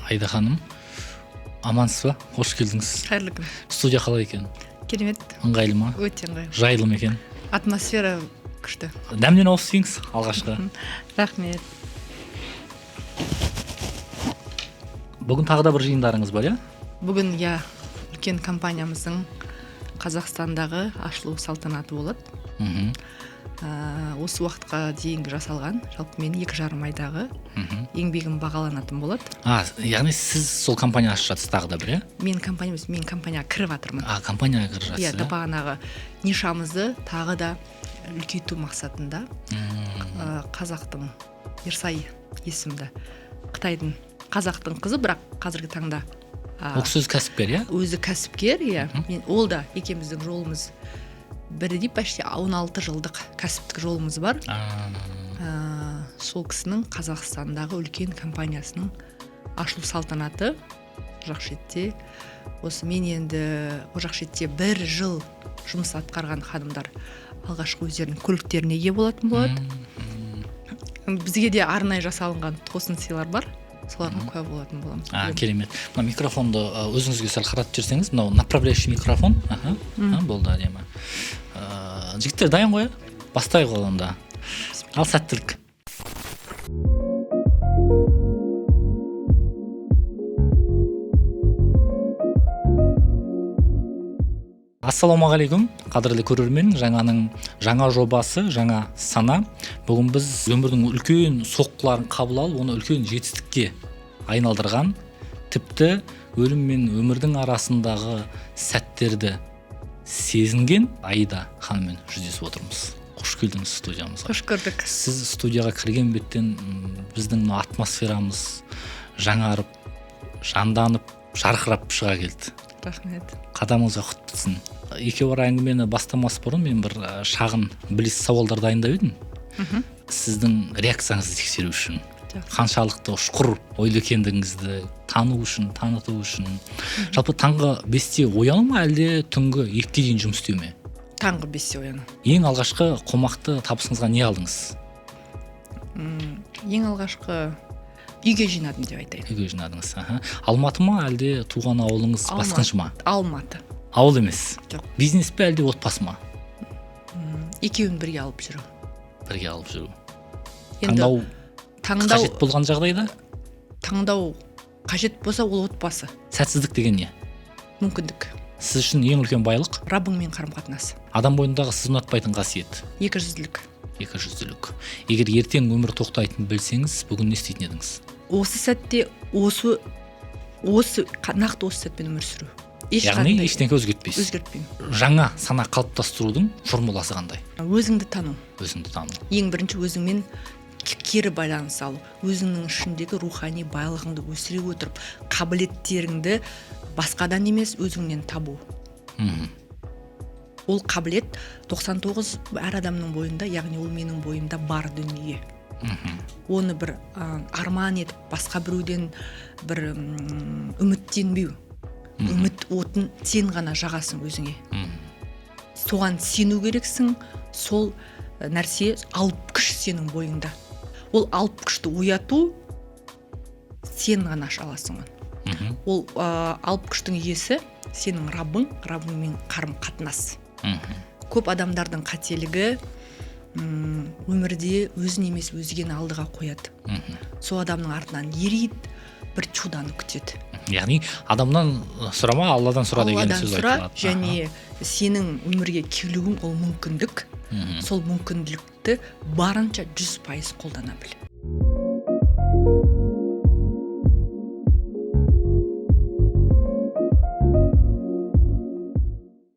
Аида ханым, амансыз ба? Қош келдіңіз. Қайырлы күн. Студия қалай екен? Керемет. Ыңғайлы ма? Өте ыңғайлы. Жайлы ма екен? Атмосфера күшті. Дәмнен ауыз тиіңіз алғашқы. Рахмет. Бүгін тағы да бір жиындарыңыз бар, иә? Бүгін, иә, үлкен компаниямыздың Қазақстандағы ашылу салтанаты болады. Осы уақытқа дейінгі жасалған, жалпы менің 2,5 айдағы еңбегім бағаланатын болады. Яғни сіз сол компания ашып жатсыз тағы да бір, иә? Мен компания емес, мен компанияға кіріп жатырмын. Компанияға кіріп жатсыз, иә? Бағанағы нишамызды тағы да үлкейту мақсатында қазақтың Ерсай есімді, қытайдың қазақтың қызы, бірақ қазіргі таңда Ол кісі өзі кәсіпкер, иә? Өзі кәсіпкер, иә. Мен, ол да екеуміздің жолымыз бірдей, почти 16 жылдық кәсіптік жолымыз бар. Сол кісінің Қазақстандағы үлкен компаниясының ашылу салтанаты ол жақ шетте. Осы мен енді ол жақ шетте бір жыл жұмыс атқарған ханымдар алғашқы өздерінің көліктеріне ие болатын болады. Бізге де арнайы жасалынған тосын сыйлар бар, соларға куә болатын боламыз. Керемет. Мына микрофонды өзіңізге сәл қаратып жіберсеңіз, мынау направляющий микрофон. Аха. Болды, әдемі. Жігіттер дайын ғой, бастайық ол онда. Ал, сәттілік. Ассалаумағалейкум, қадірлі көрермен. Жаңаның жаңа жобасы, жаңа сана. Бүгін біз өмірдің үлкен соққыларын қабыл алып, оны үлкен жетістікке айналдырған, тіпті өлім мен өмірдің арасындағы сәттерді сезінген Аида ханыммен жүздесіп отырмыз. Қош келдіңіз студиямызға. Қош көрдік. Сіз студияға кірген беттен біздің мына атмосферамыз жаңарып, жанданып, жарқырап шыға келді. Рахмет. Қадамыңызға құт бітсін. Екеуара әңгімені бастамас бұрын мен бір шағын блиц сауалдар дайындап едім. Сіздің реакцияңызды тексеру үшін. Қаншалықты ұшқыр ойлы екендігіңізді тану үшін, таныту үшін. Жалпы таңғы 5-те ояну ма, әлде түнгі 2-ге дейін жұмыс істеу ме? Таңғы 5-те ояну. Ең алғашқы қомақты табысыңызға не алдыңыз? Ең алғашқы үйге жинадым деп айтайын. Үйге жинадыңыз. Аха. Алматы ма, әлде туған ауылыңыз Басқыншы ма? Алматы. Ауыл емес. Жоқ. Бизнес пе, әлде отбасы ма? Екеуін бірге алып жүру. Бірге алып жүру. Енді таңдау қажет болған жағдайда? Таңдау қажет болса, ол отбасы. Сәтсіздік деген не? Мүмкіндік. Сіз үшін ең үлкен байлық? Раббыңмен қарым-қатынас. Адам бойындағы сіз ұнатпайтын қасиет? Екіжүзділік. Екіжүзділік. Егер ертең өмір тоқтайтынын білсеңіз, бүгін не істейтін едіңіз? Осы сәтте, нақты осы сәтпен өмір сүру. Яғни Ешқандай ештеңе өзгертпейсіз. Өзгертпеймін. Жаңа сана қалыптастырудың формуласы қандай? Өзіңді тану. Өзіңді тану. Ең бірінші өзіңмен кері байланыс алу. Өзіңнің ішіндегі рухани байлығыңды өсіре отырып, қабілеттеріңді басқадан емес, өзіңнен табу. Ол қабілет 99 әр адамның бойында, яғни ол менің бойымда бар дүние. Оны бір арман етіп, басқа біреуден бір үміттенбеу. Үміт отын сен ғана жағасың өзіңе. Соған сену керексің, сол нәрсе алып күш сенің бойыңда. Ол алып күшті ояту сен ғана аша аласың оны. Ол алып күштің иесі сенің Раббың, Раббыңмен қарым-қатынас. Көп адамдардың қателігі, өмірде өзін емес өзгені алдыға қояды. Сол адамның артынан ериді, бір чуданы күтеді. Яғни адамнан сұрама, Алладан сұра деген Алладан сөз сұра, айтылады. және сенің өмірге келуің ол мүмкіндік. Сол мүмкіндікті барынша 100% қолдана біл.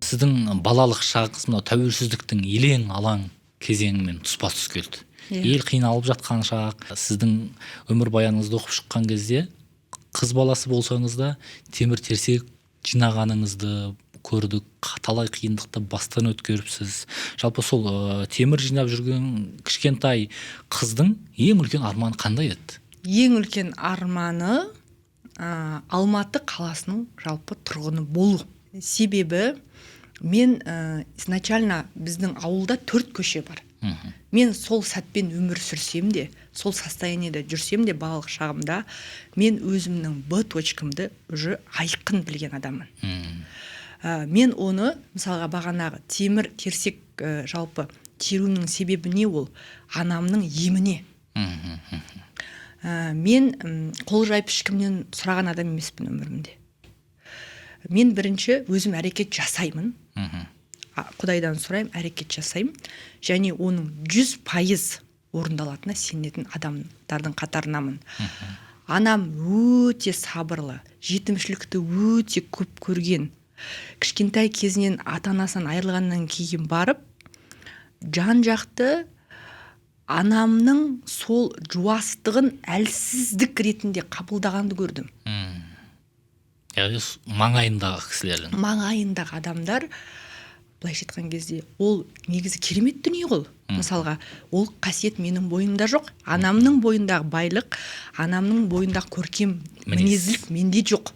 Сіздің балалық шағыңыз мынау тәуелсіздіктің елең алаң кезеңімен тұспа-тұс келді. Ел қиналып жатқан шақ, сіздің өмірбаяныңызды оқып шыққан кезде қыз баласы болсаңыз да темір терсек жинағаныңызды көрдік, талай қиындықты бастан өткеріпсіз. Жалпы сол темір жинап жүрген кішкентай қыздың ең үлкен арманы қандай еді? Ең үлкен арманы Алматы қаласының жалпы тұрғыны болу. Себебі мен изначально біздің ауылда 4 көше бар. Мен сол сәтпен өмір сүрсем де, сол состояниеде жүрсем де, балалық шағымда мен өзімнің Б точкамды уже айқын білген адаммын. Мен оны, мысалға, бағанағы темір терсек, жалпы теруімнің себебі не? Ол анамның еміне. Мен қол жайып ешкімнен сұраған адам емеспін өмірімде. Мен бірінші өзім әрекет жасаймын, құдайдан сұраймын, әрекет жасаймын және оның 100% орындалатынына сенетін адамдардың қатарынамын. Анам өте сабырлы, жетімшілікті өте көп көрген, кішкентай кезінен ата анасынан айырылғаннан кейін барып, жан жақты анамның сол жуастығын әлсіздік ретінде қабылдағанды көрдім. Яғни маңайындағы кісілердің. Маңайындағы адамдар, былайша айтқан кезде, ол негізі керемет дүние ғой. Мысалға, ол қасиет менің бойымда жоқ. Анамның бойындағы байлық, анамның бойындағы көркем мінез. Мінезділік менде жоқ.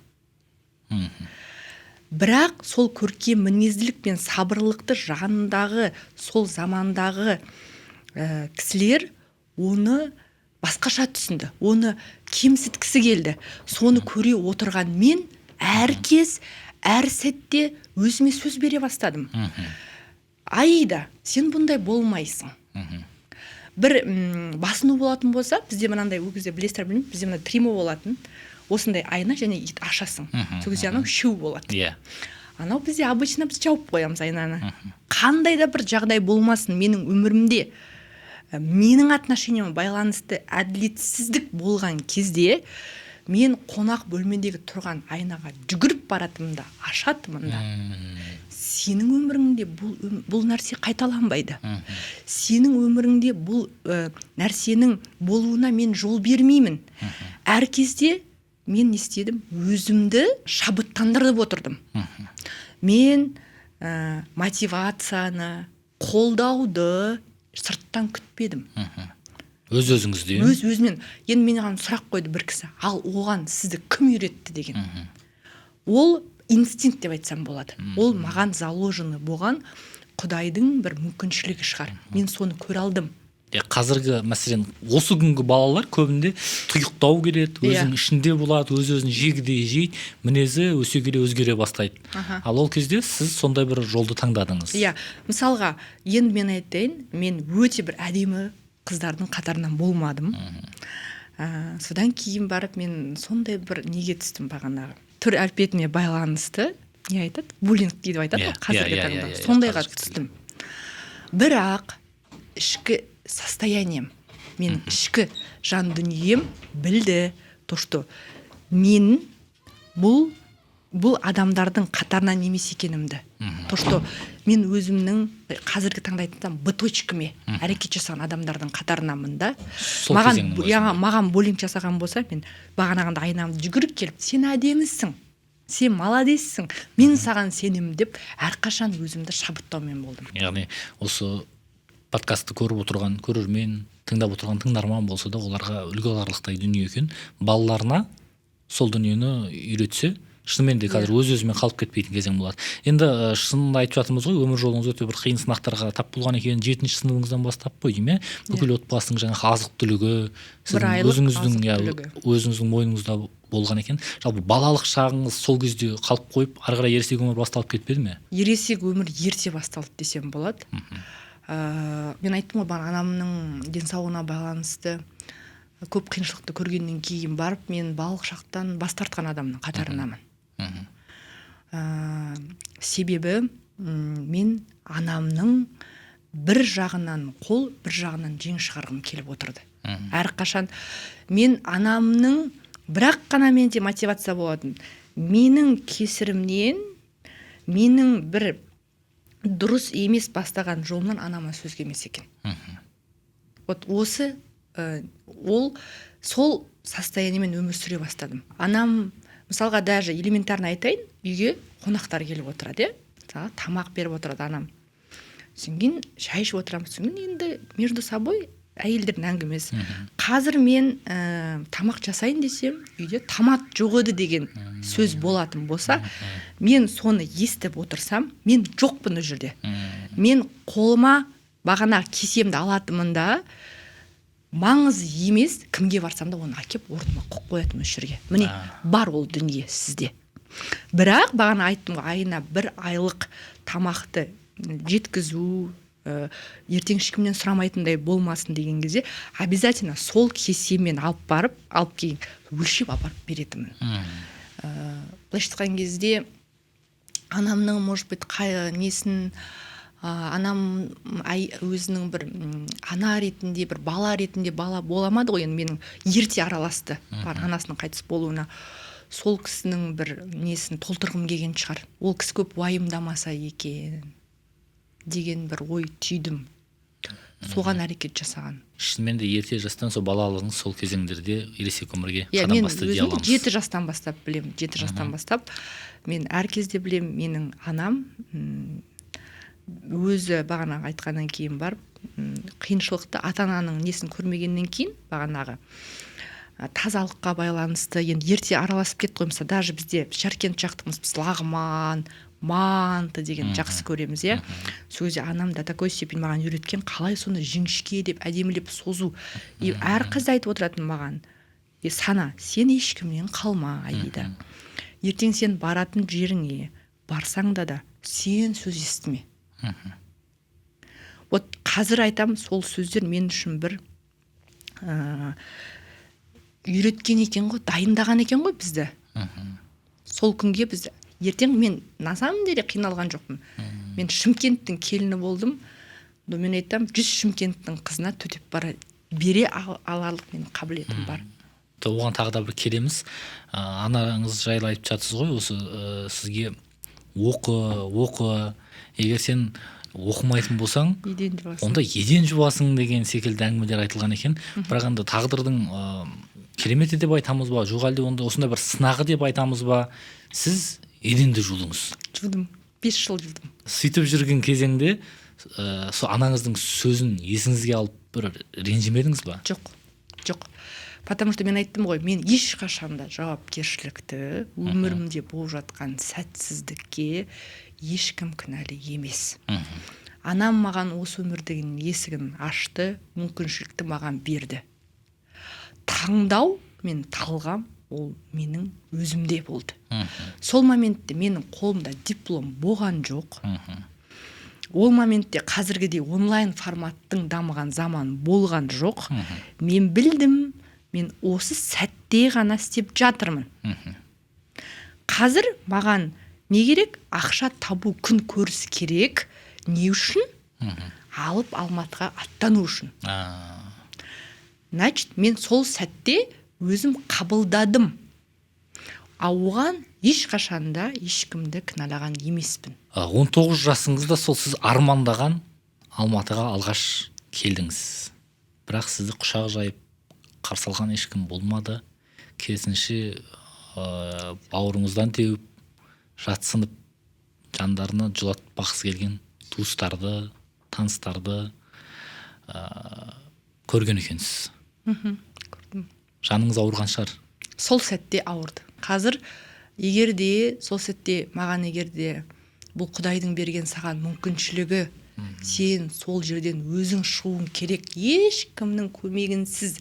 Бірақ сол көркем мінезділік пен сабырлықты жанындағы сол замандағы кісілер оны басқаша түсінді, оны кемсіткісі келді. Соны көре отырған мен әр кез, әр сәтте өзіме сөз бере бастадым: «Аида, сен бұндай болмайсың». Бір басыну болатын болса, бізде мынандай, ол кезде, білесіздер, білмеймін, бізде мына тримо болатын, осындай айна және ит ашасың, сол кезде анау үшеу болады. Анау бізде обычно біз жауып қоямыз айнаны. Қандай да бір жағдай болмасын, менің өмірімде менің отношениеме байланысты әділетсіздік болған кезде, мен қонақ бөлмедегі тұрған айнаға жүгіріп баратынмын да, ашатынмын да: «Сенің өміріңде бұл нәрсе қайталанбайды, сенің өміріңде бұл нәрсенің болуына мен жол бермеймін». Әр кезде мен не істедім? Өзімді шабыттандырып отырдым. Мен мотивацияны, қолдауды сырттан күтпедім. Өз өзіңізден. Өз өзімен. Енді маған сұрақ қойды бір кісі: «Ал оған сізді кім үйретті?» деген. Ол инстинкт деп айтсам болады. Ол маған заложенный болған, құдайдың бір мүмкіншілігі шығар, мен соны көре алдым. Иә, қазіргі, мәселен, осы күнгі балалар көбінде тұйықтау келеді, өзінің ішінде болады, өз өзін жегідей жейді, мінезі өсе келе өзгере бастайды. Ал ол кезде сіз сондай бір жолды таңдадыңыз. Иә, мысалға, енді мен айтайын, мен өте бір әдемі қыздардың қатарынан болмадым. Содан кейін барып мен сондай бір неге түстім, бағанағы түр әлпетіме байланысты, не айтады, буллинг дейді, айтады ғой қазіргі таңда, сондайға қазіргі түстім. Бірақ ішкі состоянием, менің ішкі жан дүнием білді то, что мен бұл адамдардың қатарынан емес екенімді, то, что мен өзімнің қазіргі таңда айтсам, Б точкаме әрекет жасаған адамдардың қатарынанмын да. Сол Маған кезеңнің иә, өзінде. Маған буллинг жасаған болса, мен бағанағындай айнамды жүгіріп келіп: «Сен әдемісің, сен молодецсің, мен саған сенемін», – деп әрқашан өзімді шабыттаумен болдым. Яғни осы подкастты көріп отырған көрермен, тыңдап отырған тыңдарман болса да, оларға үлгі аларлықтай дүние екен. Балаларына сол дүниені үйретсе, шынымен де қазір өз өзімен қалып кетпейтін кезең болады. Енді шынын айтып жатырмыз ғой, өмір жолыңыз өте бір қиын сынақтарға тап болған екен. Жетінші сыныбыңыздан бастап қой деймін, иә, бүкіл отбасының жаңағы азық түлігі сіздің айлық өзіңіздің, иә, азық-түлігі. Өзіңіздің мойныңызда болған екен. Жалпы балалық шағыңыз сол кезде қалып қойып, ары қарай ересек өмір басталып кетпеді ме? Ересек өмір ерте басталды десем болады. Мен айттым ғой, бағана анамның денсаулығына байланысты көп қиыншылықты көргеннен кейін барып, мен балалық шақтан бас тартқан адамның қатарынамын. Себебі мен анамның бір жағынан қол, бір жағынан жең шығарғым келіп отырды әрқашан. Мен анамның бірақ қана менде мотивация болатын: менің кесірімнен, менің бір дұрыс емес бастаған жолымнан анама сөз келмес екен. Вот осы ол сол состояниемен өмір сүре бастадым. Анам, мысалға, даже элементарно айтайын, үйге қонақтар келіп отырады, иә, мысалға, тамақ беріп отырады анам. Содан кейін шай ішіп отырамыз. Содан кейін енді между собой әйелдердің әңгімесі. «Қазір мен тамақ жасайын десем, үйде томат жоқ еді» деген сөз болатын болса, мен соны естіп отырсам, мен жоқпын ол жерде. Мен қолыма Бағана кесемді алатынмын да, маңыз емес, кімге барсам да оны әкеп орныма қойып қоятынмын осы жерге. Міне, бар ол дүние сізде. Бірақ бағана айттым ғой, айына бір айлық тамақты жеткізу, ертең ешкімнен сұрамайтындай болмасын деген кезде обязательно сол кесемен алып барып, алып кейін өлшеп апарып беретінмін. Былайша айтқан кезде, анамның, может быть, қай несін, анам өзінің бір ана ретінде, бір бала ретінде бала бола алмады ғой енді, менің ерте араласты бар анасының қайтыс болуына. Сол кісінің бір несін толтырғым келген шығар, ол кісі көп уайымдамаса екен деген бір ой түйдім, соған әрекет жасаған. Шынымен де ерте жастан сол балалығыңыз сол кезеңдерде ересек өмірге Иә, қадам мен басты дей өзім аламыз. 7 жастан бастап білемін, 7 жастан бастап мен әр кезде білемін. Менің анам өзі бағанағы айтқаннан кейін барып, қиыншылықты, ата ананың несін көрмегеннен кейін, бағанағы тазалыққа байланысты енді ерте араласып кетті ғой. Мысалы, даже бізде Жаркент жақтықпыз, біз лағман, манты деген жақсы көреміз, иә. Сол кезде анам до такой степени маған үйреткен, қалай соны жіңішке деп әдемілеп созу. И әр қыз айтып отыратын маған: «Е, Сана, сен ешкімнен қалма, Аида. Ертең сен баратын жеріңе барсаң да сен сөз естіме». Вот қазір айтам, сол сөздер мен үшін бір үйреткен екен ғой, дайындаған екен ғой бізді сол күнге. Біз ертең, мен на самом деле қиналған жоқпын, мен Шымкенттің келіні болдым, но мен айтамын, 100 Шымкенттің қызына төтеп бара бере аларлық менің қабілетім бар. Оған тағы да бір келеміз. Анаңыз жайлы айтып жатсыз ғой, осы сізге оқы, оқы, егер сен оқымайтын болсаң, еден жуасың, онда еден жуасың деген секілді әңгімелер айтылған екен. Бірақ енді тағдырдың кереметі деп айтамыз ба, жоқ әлде онда осындай бір сынағы деп айтамыз ба, сіз еденді жудыңыз. Жудым, 5 жыл жудым. Сөйтіп жүрген кезеңде сол анаңыздың сөзін есіңізге алып, бір ренжімедіңіз ба? Жоқ, потому что мен айттым ғой, мен ешқашан да жауапкершілікті, өмірімде болып жатқан сәтсіздікке ешкім кінәлі емес. Анам маған осы өмірдің есігін ашты, мүмкіншілікті маған берді. Таңдау мен талғам ол менің өзімде болды. Сол моментте менің қолымда диплом болған жоқ. Ол моментте қазіргідей онлайн форматтың дамыған заман болған жоқ. Мен білдім, мен осы сәтте ғана істеп жатырмын. Қазір маған не керек? Ақша табу, күн көріс керек. Не үшін? Алып Алматыға аттану үшін. Значит, мен сол сәтте өзім қабылдадым, а оған ешқашан да ешкімді кінәлаған емеспін. 19 жасыңызда сол сіз армандаған Алматыға алғаш келдіңіз, бірақ сізді құшақ жайып қарсы алған ешкім болмады. Керісінше, бауырыңыздан теуіп, жатсынып, жандарына жылатпақсы келген туыстарды, таныстарды көрген екенсіз. Көрдім. Жаныңыз ауырған шығар. Сол сәтте ауырды. Қазір егер де сол сәтте маған, егер де бұл құдайдың берген саған мүмкіншілігі, сен сол жерден өзің шығуың керек ешкімнің көмегінсіз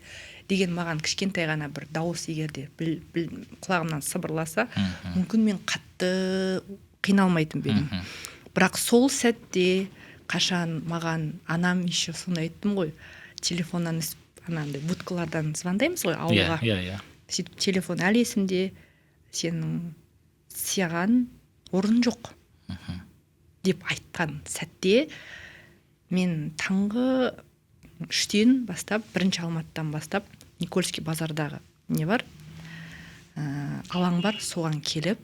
деген маған кішкентай ғана бір дауыс егер де құлағымнан сыбырласа, мүмкін, мен қатты қиналмайтын ба едім. Бірақ сол сәтте қашан маған анам, еще соны айттым ғой, телефоннан, анандай будкалардан звондаймыз ғой ауылға, иә иә иә сөйтіп телефон әлі есімде, «Сенің, саған орын жоқ» деп айтқан сәтте мен таңғы 3-тен бастап, бірінші Алматыдан бастап, Никольский базардағы не бар, алаң бар, соған келіп,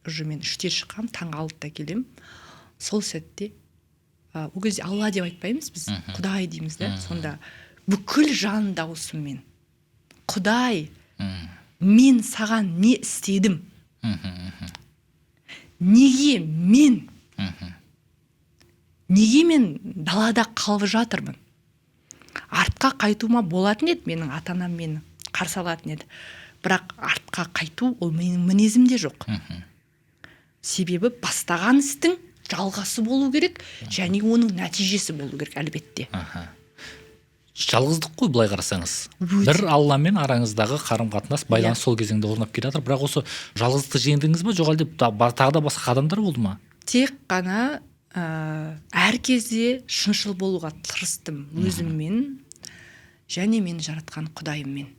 уже мен 3-те шыққанмын, таңғы 6-да келемін. Сол сәтте ол кезде Алла деп айтпаймыз біз, Құдай дейміз да. Сонда бүкіл жан дауысыммен: «Құдай, мен саған не істедім? Неге мен, неге мен далада қалып жатырмын? Артқа қайтуыма болатын еді, менің ата анам мені қарсы алатын еді. Бірақ артқа қайту ол менің мінезімде жоқ, себебі бастаған істің Жалғасы болу керек және оның нәтижесі болу керек, әлбетте. Жалғыздық қой, былай қарасаңыз. Өте. Бір Алламен араңыздағы қарым қатынас, байланыс сол кезеңде орнап келе жатыр. Бірақ осы жалғыздықты жеңдіңіз ба, жоқ әлде тағы да басқа қадамдар болды ма? Тек қана әр кезде шыншыл болуға тырыстым өзіммен және мені жаратқан Құдайыммен.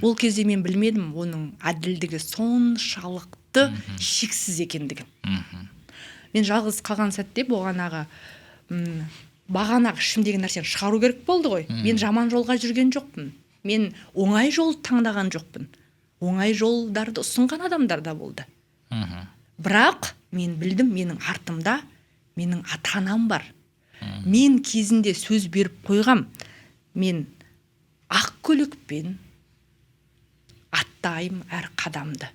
Ол кезде мен білмедім оның әділдігі соншалықты шексіз екендігін. Мен жалғыз қалған сәтте болғанағы, бағанағы ішімдегі нәрсені шығару керек болды ғой. Мен жаман жолға жүрген жоқпын, мен оңай жол таңдаған жоқпын, оңай жолдарды ұсынған адамдар да болды. Бірақ мен білдім, менің артымда менің ата анам бар. Мен кезінде сөз беріп қойғам, мен ақ көйлекпен аттайым әр қадамды.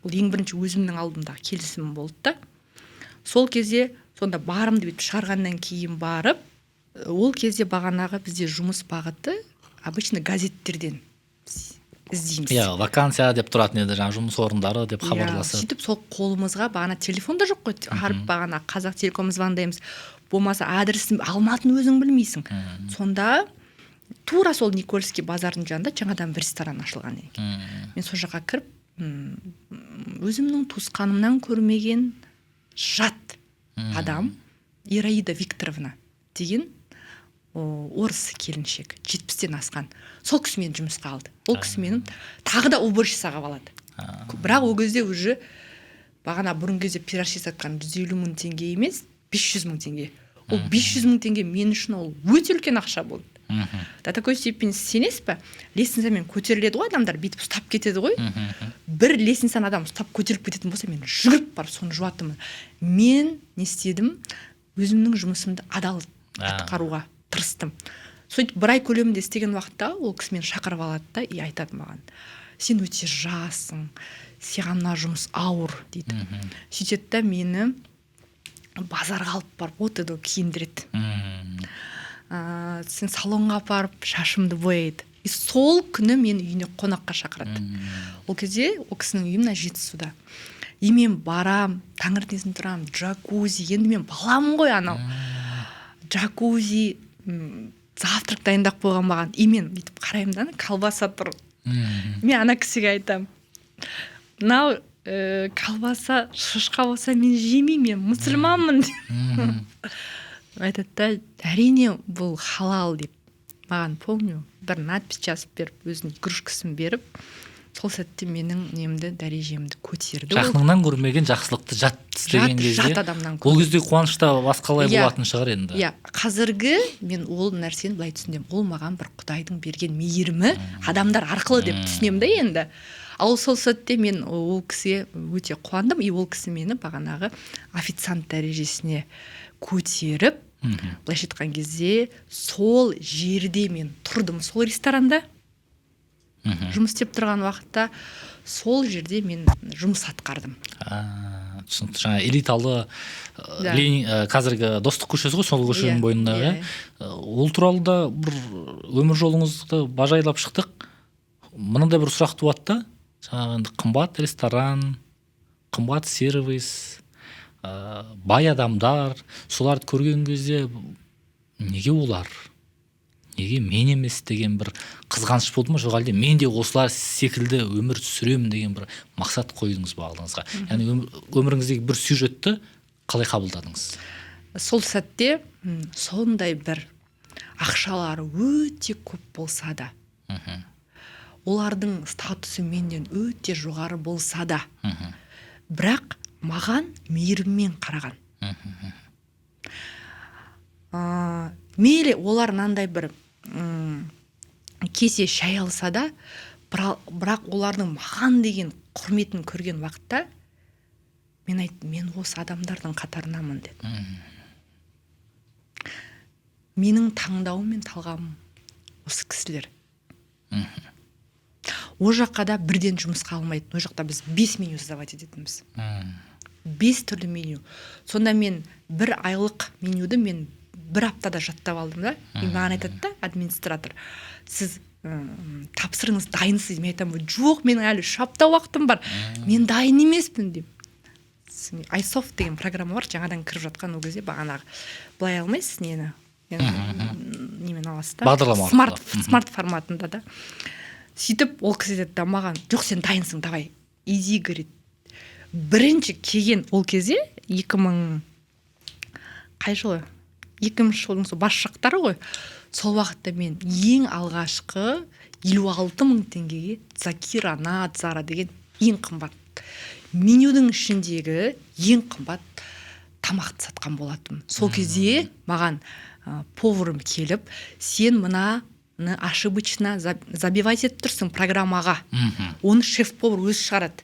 Ол ең бірінші өзімнің алдымдағы келісімім болды да. Сол кезде сонда барымды бүйтіп шығарғаннан кейін барып, ол кезде бағанағы бізде жұмыс бағыты обычно газеттерден іздейміз. Иә, вакансия деп тұратын еді, жаңағы жұмыс орындары деп хабарласып. Сөйтіп сол қолымызға, бағана телефон да жоқ қой, барып бағана Қазақ Телеком звондаймыз, болмаса адресін, Алматыны өзің білмейсің. Сонда тура сол Никольский базардың жанында жаңадан бір ресторан ашылған екен. Мен сол жаққа кіріп, өзімнің туысқанымнан көрмеген жат адам, Ираида Викторовна деген орыс келіншек, 70-тен асқан, сол кісі мені жұмысқа алды. Ол кісі мені тағы да уборщицаға алады. Бірақ ол кезде уже бағана бұрынғы кезде пирожки сатқан 150 000 теңге емес, 500 000 теңге. Ол 500 000 теңге мен үшін ол өте үлкен ақша болды. До такой степени, сенесіз ба, лестницамен көтеріледі ғой адамдар, бүйтіп ұстап кетеді ғой. Бір лестницаны адам ұстап көтеріліп кететін болса, мен жүгіріп барып соны жуатынмын. Мен не істедім? Өзімнің жұмысымды адал атқаруға тырыстым. Сөйтіп бір ай көлемінде істеген уақытта ол кісі мені шақырып алады да и айтады маған: «Сен өте жассың, саған мына жұмыс ауыр», — дейді. Сөйтеді да мені базарға алып барып, от и до киіндіреді. Сен салонға апарып, шашымды бояйды. И сол күні мені үйіне қонаққа шақырады. Ол кезде ол кісінің үйі мына Жетісуда. И мен барам, таңертеңгісін тұрамын, джакузи, енді мен баламын ғой, анау джакузи, завтрак дайындап қойған маған. И мен бүйтіп қараймын да, ана колбаса тұр. Мен ана кісіге айтамын: «Мынау колбаса шошқа болса, мен жемеймін, мен мұсылманмын», — деп. Айтады да: «Әрине, бұл халал», — деп. Маған, помню, бір надпись жазып беріп, өзінің игрушкасын беріп, сол сәтте менің немді, дәрежемді көтерді ол. Жақыныңнан көрмеген жақсылықты жат істеген Жат, кезде, жат адамнан. ол кезде қуаныш та басқалай болатын шығар енді. Иә, қазіргі мен ол нәрсені былай түсінемін: ол маған бір Құдайдың берген мейірімі адамдар арқылы деп түсінемін да енді. Ал сол сәтте мен ол кісіге өте қуандым. И ол кісі мені бағанағы официант дәрежесіне көтеріп, былайша айтқан кезде, сол жерде мен тұрдым, сол ресторанда жұмыс істеп тұрған уақытта сол жерде мен жұмыс атқардым. А, түсінікті. Жаңа элиталы Да. Ленин, қазіргі Достық көшесі ғой, сол көшенің Иә, бойындағы. иә. Иә. Ол туралы да бір өмір жолыңызды бажайлап шықтық. Мынандай бір сұрақ туады да: жаңағы енді қымбат ресторан, қымбат сервис, бай адамдар, соларды көрген кезде неге олар, неге мен емес деген бір қызғаныш болды ма, жоқ әлде мен де осылар секілді өмір сүремін деген бір мақсат қойдыңыз ба алдыңызға? Яғни өміріңіздегі бір сюжетті қалай қабылдадыңыз? Сол сәтте сондай бір ақшалары өте көп болса да, олардың статусы менен өте жоғары болса да, бірақ маған мейіріммен қараған. Мейлі олар мынандай бір кесе шай алса да, бірақ олардың маған деген құрметін көрген уақытта мен айттым: «Мен осы адамдардың қатарынамын», — дедім. Менің таңдауым мен талғамым осы кісілер. Ол жаққа да бірден жұмысқа алмайтын. Ол жақта біз бес меню создавать ететінбіз, бес түрлі меню. Сонда мен бір айлық менюді мен бір аптада жаттап алдым да. И маған айтады да администратор: «Сіз тапсырыңыз, дайынсыз». Мен айтамын: «Жоқ, менің әлі 3 апта уақытым бар, мен дайын емеспін», — деймін. Айсофт деген программа бар, жаңадан кіріп жатқан ол кезде. Бағанағы былай алмайсыз, нені, немен аласыз да. Бағдарлама. Смарт форматында да. Сөйтіп ол кісі айтады да маған: «Жоқ, сен дайынсың, давай, иди», — говорит. Бірінші келген ол кезде 2000 қай жылы, 2000 жылдың сол бас жақтары ғой. Сол уақытта мен ең алғашқы 56 000 теңгеге Дзакира Надзара деген ең қымбат менюдің ішіндегі ең қымбат тамақты сатқан болатынмын. Сол кезде маған поварым келіп: «Сен мынаны ошибочно забивать етіп тұрсың программаға, оны шеф повар өзі шығарады».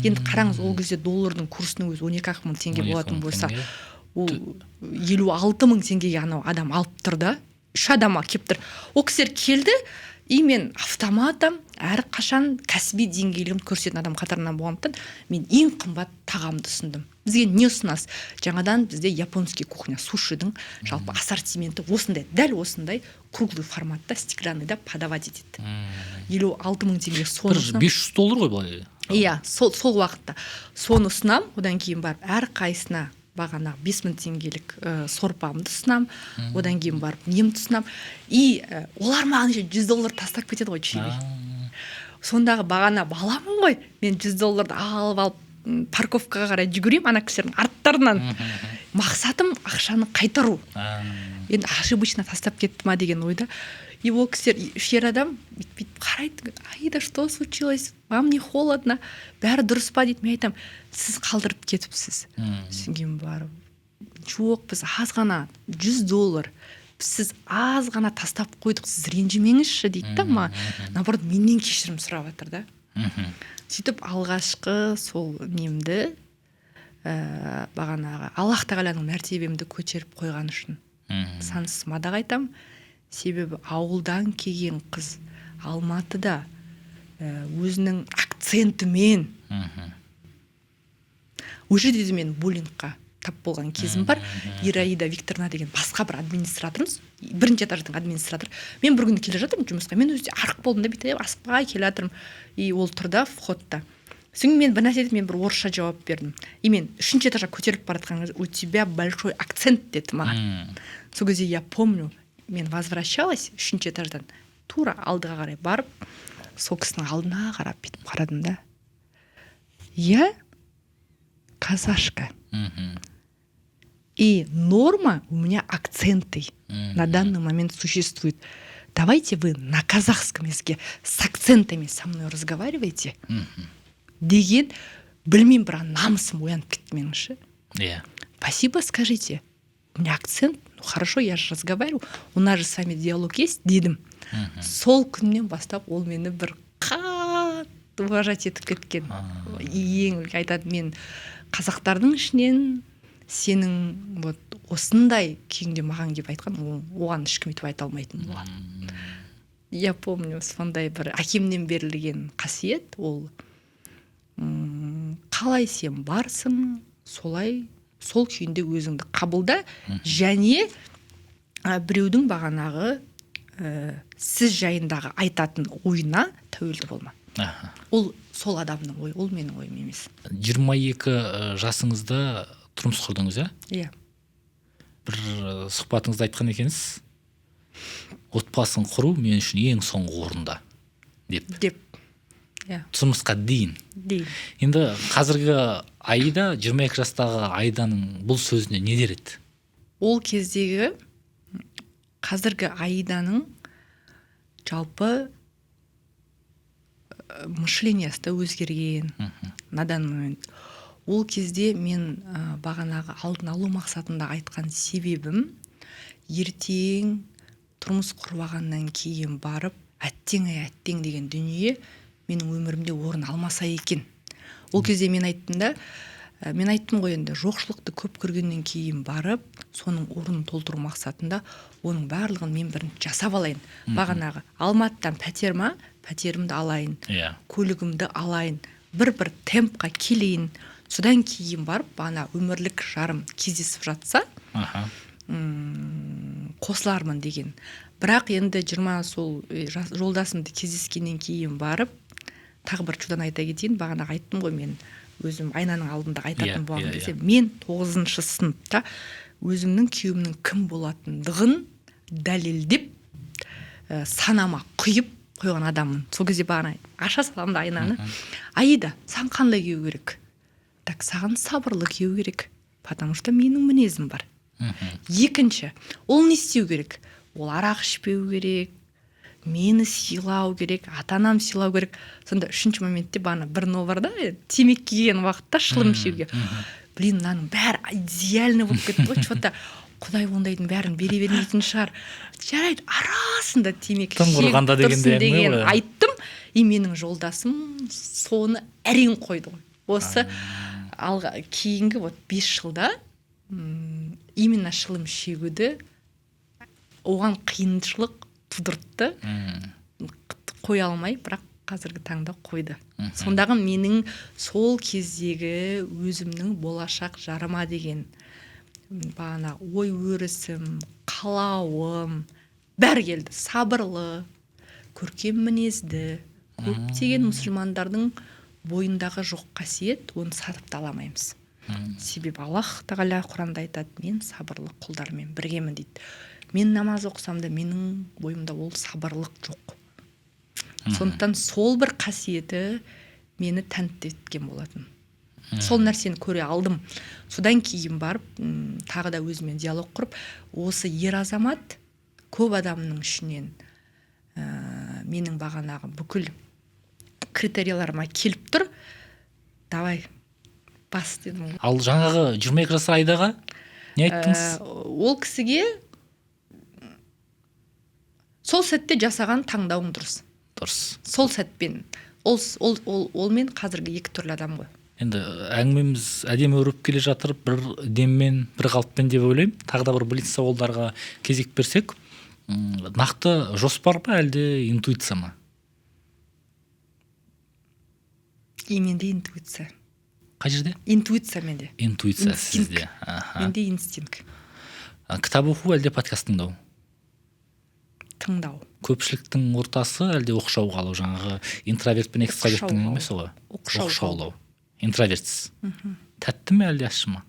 Енді қараңыз, ол кезде доллардың курсының өзі 12 ақ мың теңге 12 болатын мың болса, теңге. Ол 56 000 теңгеге анау адам алып тұр да, үш адам келіп тұр. Ол кісілер келді, и мен автоматом әрқашан кәсіби деңгейлігімді көрсететін адам қатарынан болғандықтан, мен ең қымбат тағамды ұсындым. «Бізге не ұсынасыз?» «Жаңадан бізде японский кухня, сушидің жалпы ассортименті осындай, дәл осындай круглый форматта, стеклянныйда подавать етеді, 56 000 теңге». Соны Бір ұсынамын. 500 доллар ғой былай. Иә, сол уақытта соны ұсынамын. Одан кейін барып әрқайсысына бағанағы 5000 теңгелік сорпамды ұсынамын, одан кейін барып немді ұсынамын. И олар маған еще 100 доллар тастап кетеді ғой чаевой. Сондағы бағана баламын ғой мен, 100 долларды алып алып, парковкаға қарай жүгіремін ана кісілердің арттарынан. Мақсатым ақшаны қайтару. Енді ошибочно тастап кетті ма деген ойда. И ол кісілер, үш ер адам, бүйтіп бүйтіп қарайды: «Аида, что случилось? Вам не холодно? Бәрі дұрыс па?» — дейді. Мен айтамын: «Сіз қалдырып кетіпсіз». Содан кейін барып: «Жоқ, біз аз ғана 100 доллар, сіз аз ғана тастап қойдық, сіз ренжімеңізші», — дейді да маған. Наоборот, менен кешірім сұрап жатыр да. Сөйтіп алғашқы сол немді, бағанағы Аллах тағаланың мәртебемді көтеріп қойғаны үшін сансыз мадақ айтамын. Себебі ауылдан келген қыз Алматыда өзінің акцентімен, ол жерде де мен буллингқа тап болған кезім бар. Ираида Викторовна деген басқа бір администраторымыз, бірінші этаждың администраторы. Мен бір күні келе жатырмын жұмысқа, мен өзі арық болдым да, бүйтіп асықпай келе жатырмын. И ол тұр да входта. Содан кейін мен бір нәрсе дедім, мен бір орысша жауап бердім. И мен үшінші этажға көтеріліп бара жатқан кезде: «У тебя большой акцент», — деді маған. Сол кезде, я помню, мен возвращалась үшінші этаждан, тура алдыға қарай барып, сол кісінің алдына қарап бүйтіп қарадым да: «Я казашка, и норма, у меня акценты на данный момент существует. Давайте вы на казахском языке с акцентами со мной разговаривайте», — деген. Білмеймін, бірақ намысым оянып кетті менің ше. «Спасибо скажите, у меня акцент, ну хорошо, я же разговариваю, у нас же с вами диалог есть», — дедім. Сол күннен бастап ол мені бір қатты уважать етіп кеткен. Ең айтады: «Мен қазақтардың ішінен сенің вот осындай күйіңде маған келіп айтқан, оған ешкім өйтіп айта алмайтын болған». Я помню, сондай бір әкемнен берілген қасиет ол, қалай сен барсың, солай, сол күйінде өзіңді қабылда және біреудің бағанағы сіз жайындағы айтатын ойына тәуелді болма. Ол сол адамның ойы, ол менің ойым емес. 22 жасыңызда тұрмыс құрдыңыз, иә? Иә. Бір сұхбатыңызда айтқан екенсіз: «Отбасын құру мен үшін ең соңғы орында», — деп. Деп, иә. Тұрмысқа дейін. Дейін. Енді қазіргі Аида 22 жастағы Аиданың бұл сөзіне не дер еді? Ол кездегі, қазіргі Аиданың жалпы мышлениясы да өзгерген на данный момент. Ол кезде мен бағанағы алдын алу мақсатында айтқан себебім, ертең тұрмыс құрып алғаннан кейін барып «әттең ай, әттең» деген дүние менің өмірімде орын алмаса екен. Ол кезде мен айттым да, мен айттым ғой, енді жоқшылықты көп көргеннен кейін барып, соның орнын толтыру мақсатында оның барлығын мен бірінші жасап алайын. Бағанағы Алматыдан пәтер ма, пәтерімді алайын, көлігімді алайын, бір бір темпқа келейін. Содан кейін барып бағана өмірлік жарым кездесіп жатса, қосылармын деген. Бірақ енді 20 сол жолдасымды кездескеннен кейін барып, тағы бір чудан айта кетейін. Бағана айттым ғой, мен Өзім айнаның алдында айтатын болған кезде, мен 9 сыныпта өзімнің күйеуімнің кім болатындығын дәлелдеп, санама құйып қойған адаммын. Сол кезде бағана аша саламын да айнаны. Аида, саған қандай күйеу керек? Так, саған сабырлы күйеу керек, потому что менің мінезім бар. Екінші, ол не істеу керек? Ол арақ ішпеу керек, мені сыйлау керек, ата анам сыйлау керек. Сонда үшінші моментте бағана бір но бар да, темекі келген уақытта шылым шегуге. Блин, мынаның бәрі идеальный болып кетті ғой, че-то құдай ондайдың бәрін бере бермейтін шығар. Жарайды, арасында темекі Тым шегіп құрғанда тұрсын дегендей әңгіме деген ғой. айттым. И менің жолдасым соны әрең қойды ғой. Осы алға кейінгі вот 5 жылда именно шылым шегуді оған қиыншылық тудыртты, қоя алмай, бірақ қазіргі таңда қойды. Сондағы менің сол кездегі өзімнің болашақ жарыма деген бағана ой өрісім, қалауым бәрі келді. Сабырлы, көркем мінезді. Көптеген мұсылмандардың бойындағы жоқ қасиет, оны сатып та ала алмаймыз. Себебі Аллах тағала Құранда айтады: «Мен сабырлы құлдармен біргемін», – дейді. Мен намаз оқысам да, менің бойымда ол сабырлық жоқ. Сондықтан сол бір қасиеті мені тәнті еткен болатын. Сол нәрсені көре алдым. Содан кейін барып тағы да өзімен диалог құрып, осы ер азамат көп адамның ішінен менің бағанағы бүкіл критерияларыма келіп тұр, давай бас дедім ғой. Ал жаңағы 22 жасар Аидаға не айттыңыз? Ол кісіге сол сәтте жасаған таңдауың дұрыс. Дұрыс. Сол сәтпен ол мен қазіргі екі түрлі адам ғой. Енді әңгімеміз әдемі өріп келе жатыр, бір деммен, бір қалыппен деп ойлаймын. Тағы да бір блиц сауалдарға кезек берсек, нақты жоспар ба, әлде интуиция ма? И менде интуиция. Қай жерде? Интуиция менде. Интуиция. Инстинкт. Сізде, аха. Менде инстинкт. Кітап оқу әлде подкаст тыңдау? Тыңдау. Көпшіліктің ортасы әлде оқшау қалу? Жаңағы интроверт пен экстраверттің Оқшау әңгімесі ғой. Оқшау. Оқшаулау. Интровертсіз. Тәтті ме, әлде ащы ма?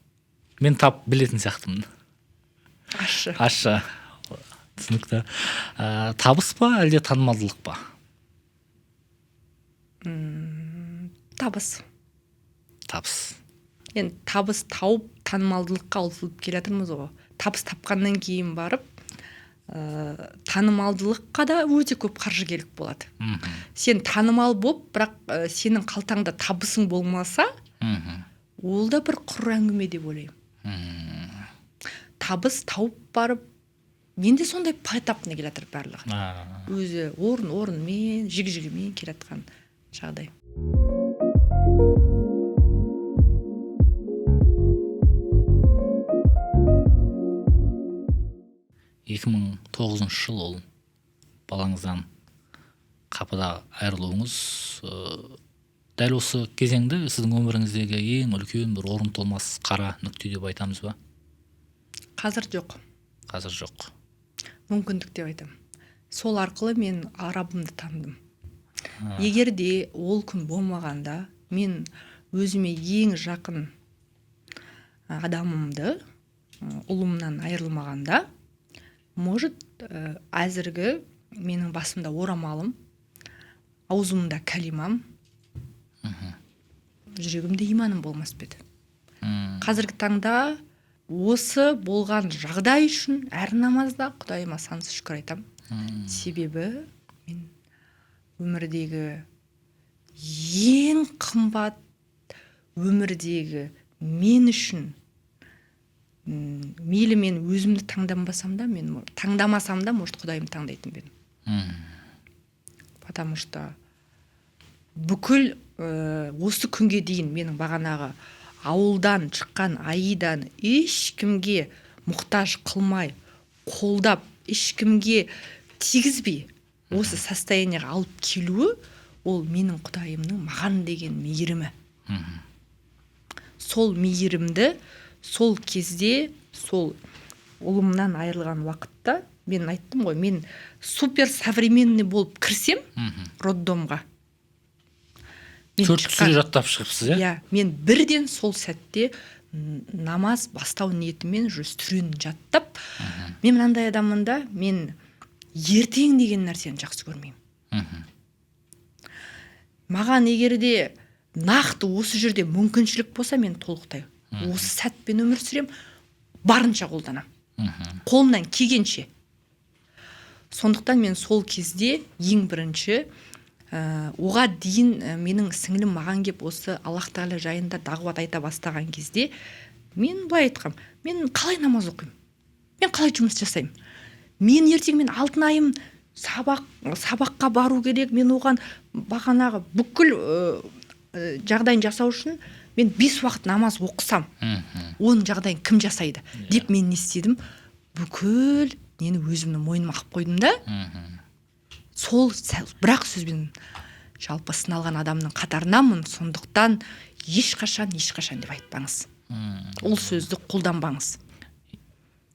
Мен тап білетін сияқтымын. Ащы. Ащы, түсінікті. Табыс па, әлде танымалдылық па? Табыс. Табыс. Енді табыс тауып, танымалдылыққа ұмтылып келе жатырмыз ғой. Табыс тапқаннан кейін барып танымалдылыққа да өте көп қаржы керек болады. Сен танымал болып, бірақ сенің қалтаңда табысың болмаса, ол да бір құр әңгіме деп ойлаймын. Табыс тауып барып, менде сондай поэтапно келе жатыр барлығы. Өзі орын орынмен, жік жігімен келе жатқан жағдай. 2009 жыл, ол балаңыздан қапыда айырылуыңыз, дәл осы кезеңді сіздің өміріңіздегі ең үлкен бір орын толмас қара нүкте деп айтамыз ба? Қазір жоқ. Қазір жоқ. Мүмкіндік деп айтамын. Сол арқылы мен Раббымды таныдым. Егер де ол күн болмағанда, мен өзіме ең жақын адамымды, ұлымнан айырылмағанда, может, әзіргі менің басымда орамалым, аузымда кәлимам, жүрегімде иманым болмас па еді. Қазіргі таңда осы болған жағдай үшін әр намазда құдайыма сансыз шүкір айтамын. Себебі мен өмірдегі ең қымбат, өмірдегі мен үшін, мейлі мен өзімді таңданбасам да, мен таңдамасам да, может, құдайым таңдайтын ба едім. Потому что бүкіл осы күнге дейін менің бағанағы ауылдан шыққан Аиданы ешкімге мұқтаж қылмай, қолдап, ешкімге тигізбей осы состояниеға алып келуі, ол менің құдайымның маған деген мейірімі. Сол мейірімді сол кезде, сол ұлымнан айырылған уақытта мен айттым ғой, мен супер современный болып кірсем роддомға. Төрт сүре жаттап шығыпсыз, иә? Иә, мен бірден сол сәтте намаз бастау ниетімен уже сүрені жаттап. Мен мынандай адаммын да, мен ертең деген нәрсені жақсы көрмеймін. Маған егер де нақты осы жерде мүмкіншілік болса, мен толықтай осы сәтпен өмір сүремін, барынша қолданамын, қолымнан келгенше. Сондықтан мен сол кезде ең бірінші, оға дейін менің сіңілім маған кеп осы Аллах Тағала жайында дағуат айта бастаған кезде, мен былай айтқам: «Мен қалай намаз оқимын, мен қалай жұмыс жасаймын? Мен ертең, мен Алтынайым сабаққа бару керек, мен оған бағанағы бүкіл жағдайын жасау үшін мен бес уақыт намаз оқысам, оның жағдайын кім жасайды?» деп. Мен не істедім? Бүкіл нені өзімнің мойныма алып қойдым да. Сол бір-ақ сөзбен, жалпы сыналған адамның қатарынанмын. Сондықтан ешқашан «ешқашан» деп айтпаңыз, ол сөзді қолданбаңыз.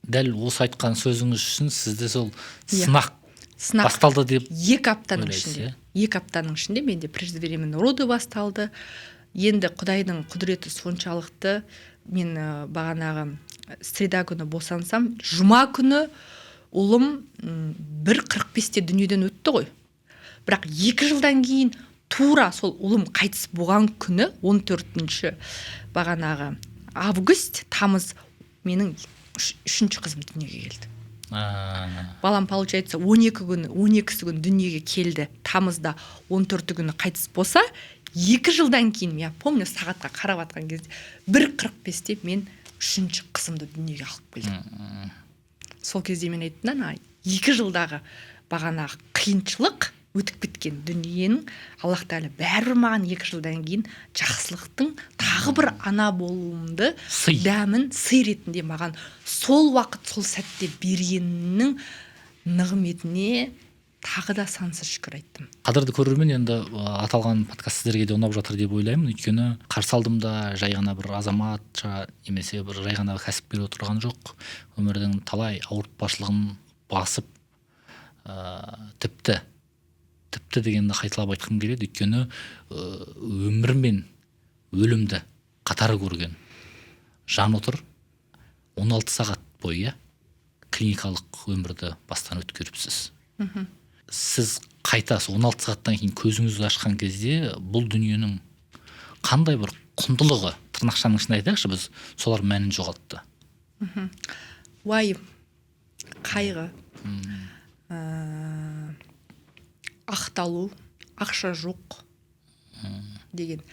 Дәл осы айтқан сөзіңіз үшін сізде сол Иә. сынақ Сынақ басталды деп 2 аптаның ойлайсыз, ішінде. Иә? 2 аптаның ішінде менде преждевременный роды басталды. Енді Құдайдың құдіреті соншалықты, мен бағанағы среда күні босансам, жұма күні ұлым 1:45-те дүниеден өтті ғой. Бірақ 2 жылдан кейін, тура сол ұлым қайтыс болған күні, 14 бағанағы август, тамыз, менің үшінші қызым дүниеге келді. Балам, получается, 12 күні, 12-сі күні дүниеге келді тамызда, 14 күні қайтыс болса, 2 жылдан кейін, я помню, сағатқа қарап жатқан кезде 1:45-те мен үшінші қызымды дүниеге алып келдім. Сол кезде мен айттым да, ана 2 жылдағы бағанағы қиыншылық өтіп кеткен дүниенің, Аллах Тағала бәрібір маған 2 жылдан кейін жақсылықтың тағы бір ана болуымды Сый. дәмін сый ретінде маған сол уақыт, сол сәтте бергенінің нығметіне тағы да сансыз шүкір айттым. Қадірді көрермен, енді аталған подкаст сіздерге де ұнап жатыр деп ойлаймын, өйткені қарсы алдымда жай ғана бір азаматша немесе бір жай ғана кәсіпкер отырған жоқ, өмірдің талай ауыртпашылығын басып, тіпті дегенді қайталап айтқым келеді, өйткені өмір мен өлімді қатар көрген жан отыр. 16 сағат бойы, иә, клиникалық өмірді бастан өткеріпсіз. Сіз қайта сол 16 сағаттан кейін көзіңізді ашқан кезде бұл дүниенің қандай бір құндылығы, тырнақшаның ішінде айтайықшы біз, солар мәнін жоғалтты? Уайым, қайғы, ақталу, ақша жоқ деген.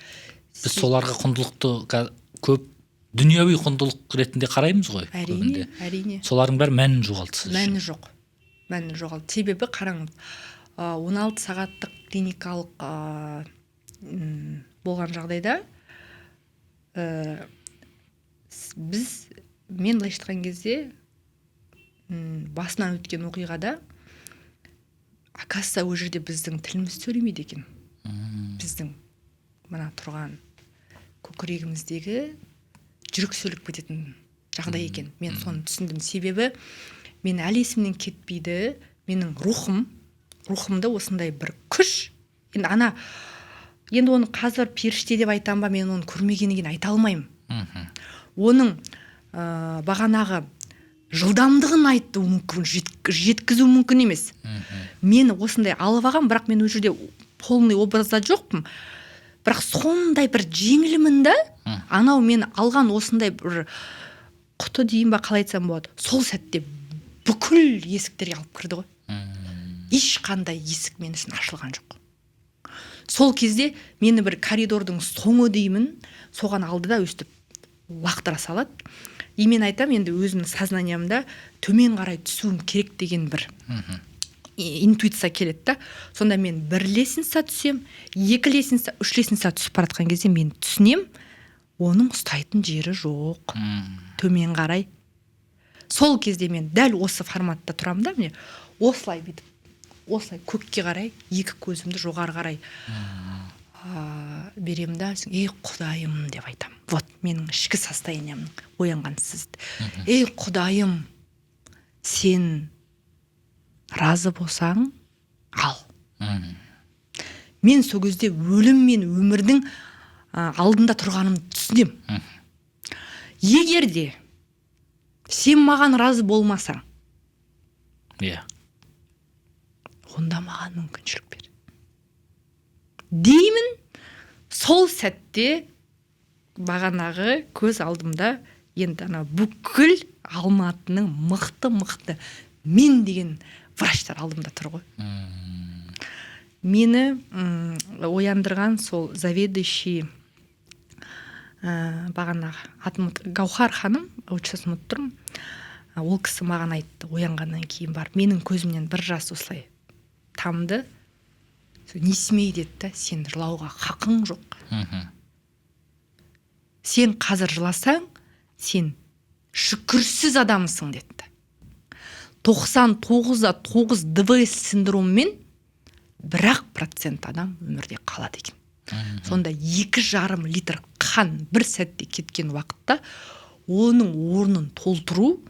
Біз соларға құндылықты көп дүнияуи құндылық ретінде қараймыз ғой Әрине. көбінде. Әрине. Солардың бәрі мәнін жоғалтты сіз үшін. Мәні жоқ, мәні жоғалды. Себебі қараңыз, 16 сағаттық клиникалық болған жағдайда біз, мен былайша айтқан кезде, басынан өткен оқиғада, оказывается, ол жерде біздің тіліміз сөйлемейді екен. Біздің мына тұрған көкірегіміздегі жүрек сөйлеп кететін жағдай екен. Мен соны түсіндім. Себебі мен әлі есімнен кетпейді, менің рухымды осындай бір күш, енді ана, енді оны қазір періште деп айтам ба, мен оны көрмегеннен кейін айта алмаймын. Оның бағанағы жылдамдығын айту мүмкін, жеткізу мүмкін емес. Мені осындай алып алған, бірақ мен ол жерде полный образда жоқпын, бірақ сондай бір жеңілмін да. Анау мені алған осындай бір құты дейін ба, қалай айтсам болады, сол сәтте бүкіл есіктерге алып кірді ғой. Ешқандай есік мен үшін ашылған жоқ. Сол кезде мені бір коридордың соңы деймін, соған алды да, өстіп лақтыра салады. И мен айтамын, енді өзімнің сознаниямда төмен қарай түсуім керек деген бір интуиция келеді да. Сонда мен бір лестница түсем, екі лестница, үш лестница түсіп бара жатқан кезде мен түсінем, оның ұстайтын жері жоқ төмен қарай. Сол кезде мен дәл осы форматта тұрамын да, міне, осылай бүйтіп, осылай көкке қарай екі көзімді жоғары қарай беремін да, «Ей, Құдайым» деп айтамын. Вот менің ішкі состояниемнің оянған сіз. «Ей, Құдайым, сен разы болсаң, ал». Мен сол кезде өлім мен өмірдің алдында тұрғанымды түсінемін. Егер де сен маған разы болмасаң, иә, онда маған мүмкіншілік бер деймін. Сол сәтте бағанағы көз алдымда енді ана бүкіл Алматының мықты мен деген врачтар алдымда тұр ғой. Мені ояндырған сол заведующий, бағанағы атын, Гаухар ханым, отчествосын ұмытып тұрмын. Ол кісі маған айтты, оянғаннан кейін барып менің көзімнен бір жас осылай тамды. «Не смей, – деді да, – сен жылауға хақың жоқ. Сен қазір жыласаң, сен шүкірсіз адамсың», – деді. 99,9 ДВС синдромымен 1-ақ процент адам өмірде қалады екен. Сонда 2,5 литр қан бір сәтте кеткен уақытта оның орнын толтыру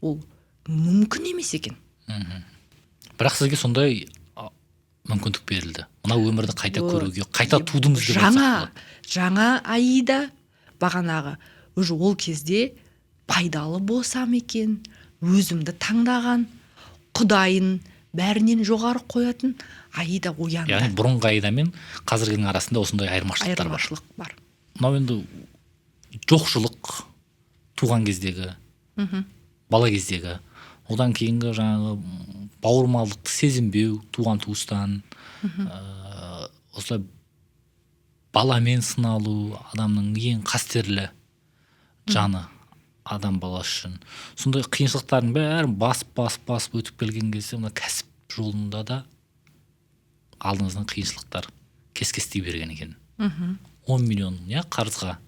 ол мүмкін емес екен. Бірақ сізге сондай мүмкіндік берілді, мына өмірді қайта көруге, қайта тудыңыз деп айтсақ Жаңа болады. Жаңа Аида бағанағы уже ол кезде пайдалы болсам екен, өзімді таңдаған, құдайын бәрінен жоғары қоятын Аида оянды. Яғни бұрынғы Аида мен қазіргінің арасында осындай айырмашылықтар бар. Айырмашылық бар. Мынау енді жоқшылық, туған кездегі, бала кездегі, одан кейінгі жаңағы бауырмалдықты сезінбеу туған туыстан, осылай баламен сыналу, адамның ең қастерлі жаны адам баласы үшін, сондай қиыншылықтардың бәрін басып, басып, басып өтіп келген кезде мына кәсіп жолында да алдыңыздан қиыншылықтар кес кестей берген екен. 10 миллион, иә, қарызға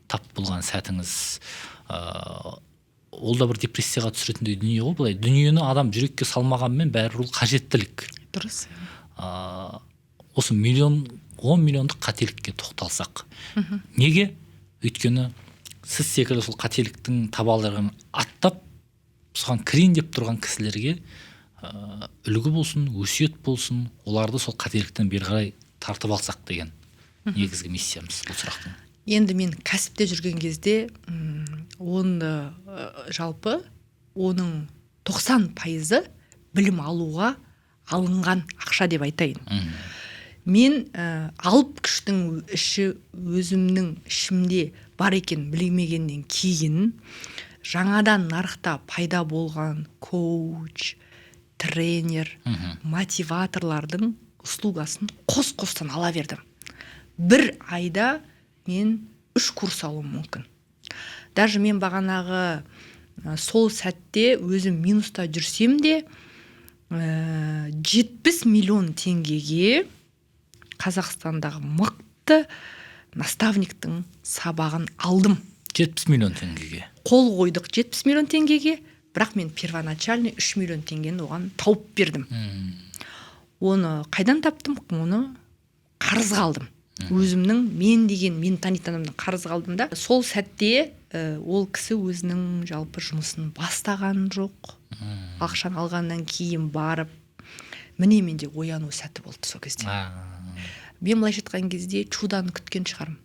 тап болған сәтіңіз, ол да бір депрессияға түсіретіндей дүние ғой. Былай дүниені адам жүрекке салмағанмен, бәрібір ол қажеттілік. Осы 10 миллиондық қателікке тоқталсақ. Неге? Өйткені сіз секілді сол қателіктің табалдырығын аттап, соған кірейін деп тұрған кісілерге үлгі болсын, өсиет болсын, оларды сол қателіктен бері қарай тартып алсақ деген негізгі миссиямыз бұл сұрақтың. Енді мен кәсіпте жүрген кезде оны жалпы оның 90%-ы білім алуға алынған ақша деп айтайын. Мен алып күштің іші өзімнің ішімде бар екенін білмегеннен кейін жаңадан нарықта пайда болған коуч, тренер, мотиваторлардың услугасын қос қостан ала бердім. Бір айда мен үш курс алуым мүмкін. Даже мен бағанағы сол сәтте өзім минуста жүрсем де, 70 миллион теңгеге Қазақстандағы мықты наставниктің сабағын алдым. 70 миллион теңгеге? Қол қойдық 70 миллион теңгеге, бірақ мен первоначальный 3 миллион теңгені оған тауып бердім. Оны қайдан таптым? Оны қарызға алдым, өзімнің мен деген мені танитын адамнан қарызға алдым да. Сол сәтте ол кісі өзінің жалпы жұмысын бастаған жоқ. Ақшаны алғаннан кейін барып, міне, менде ояну сәті болды сол кезде. Мен былайша айтқан кезде чудоны күткен шығармын,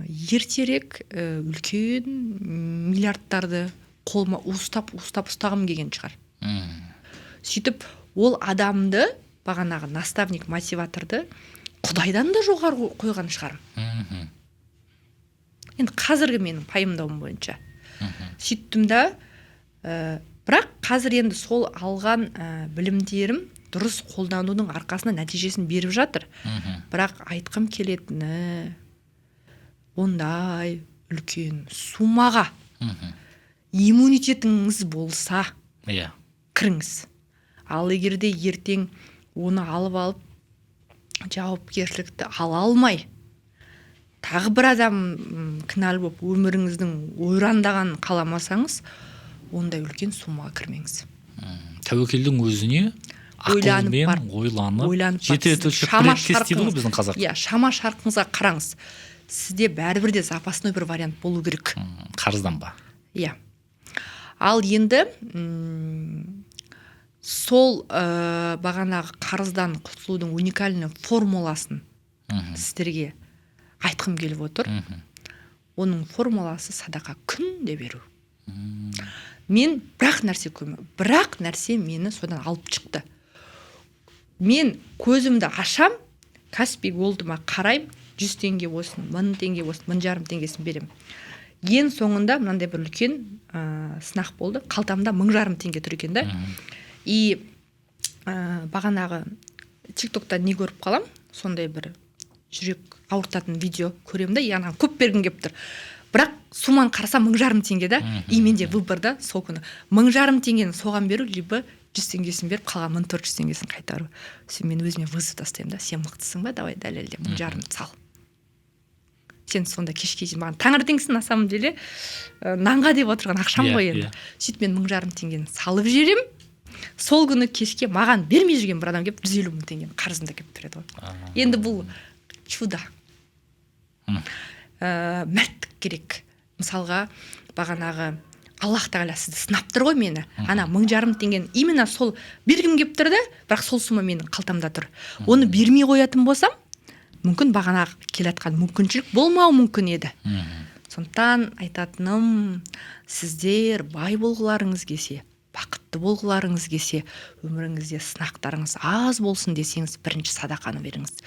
ертерек үлкен миллиардтарды қолыма уыстап уыстап ұстағым келген шығар. Сөйтіп ол адамды, бағанағы наставник, мотиваторды құдайдан да жоғары қойған шығармын. Енді қазіргі менің пайымдауым бойынша сөйттім да. Бірақ қазір енді сол алған білімдерім дұрыс қолданудың арқасында нәтижесін беріп жатыр. Бірақ айтқым келетіні, ондай үлкен суммаға иммунитетіңіз болса, кіріңіз. Ал егер де ертең оны алып алып, жауапкершілікті ала алмай, тағы бір адам кінәлі болып, өміріңіздің ойрандағанын қаламасаңыз, ондай үлкен суммаға кірмеңіз. Тәуекелдің өзіне Ойланып ақылмен барып, ойланып, ойланып жеті барып, рет өлшеп, бір шама рет кес дейді ғой шарқыңыз- біздің қазақ. Иә, шама шарқыңызға қараңыз. Сізде бәрібір де запасной бір вариант болу керек. Қарызданба. Иә, ал енді Сол бағанағы қарыздан құтылудың уникальный формуласын сіздерге айтқым келіп отыр. Оның формуласы — садақа күнде беру. Мен бірақ нәрсе бірақ нәрсе мені содан алып шықты. Мен көзімді ашам, Каспи Голдыма қараймын, 100 теңге болсын, 1000 теңге болсын, 1500 теңгесін беремін. Ең соңында мынандай бір үлкен сынақ болды: қалтамда 1500 теңге тұр екен да. И бағанағы Тик Токта не көріп қалам, сондай бір жүрек ауыртатын видео көремін да, и анаған көп бергім келіп тұр, бірақ сумманы қарасам, 1500 теңге да. И менде выбор да: сол күні 1500 теңгені соған беру либо 100 теңгесін беріп, қалған 1400 теңгесін қайтару. Сосын мен өзіме вызов тастаймын да: сен мықтысың ба, давай дәлелде, 1500-ды сал сен. Сонда кешке дейін маған таңертеңгісін, на самом деле, нанға деп отырған ақшам ғой енді. Сөйтіп мен 1500 теңгені салып жіберемін. Сол күні кешке маған бермей жүрген бір адам келіп, 150 000 теңгенің қарызын да келіп береді ғой. Енді бұл чудо. Мәрттік керек. Мысалға, бағанағы Аллах тағала сізді сынап тұр ғой. Мені ана 1500 теңгені именно сол бергім келіп тұр да, бірақ сол сумма менің қалтамда тұр. Оны бермей қоятын болсам, мүмкін, бағанағы келе жатқан мүмкіншілік болмауы мүмкін еді. Сондықтан айтатыным: сіздер бай болғыларыңыз келсе, бақытты болғыларыңыз келсе, өміріңізде сынақтарыңыз аз болсын десеңіз, бірінші садақаны беріңіз.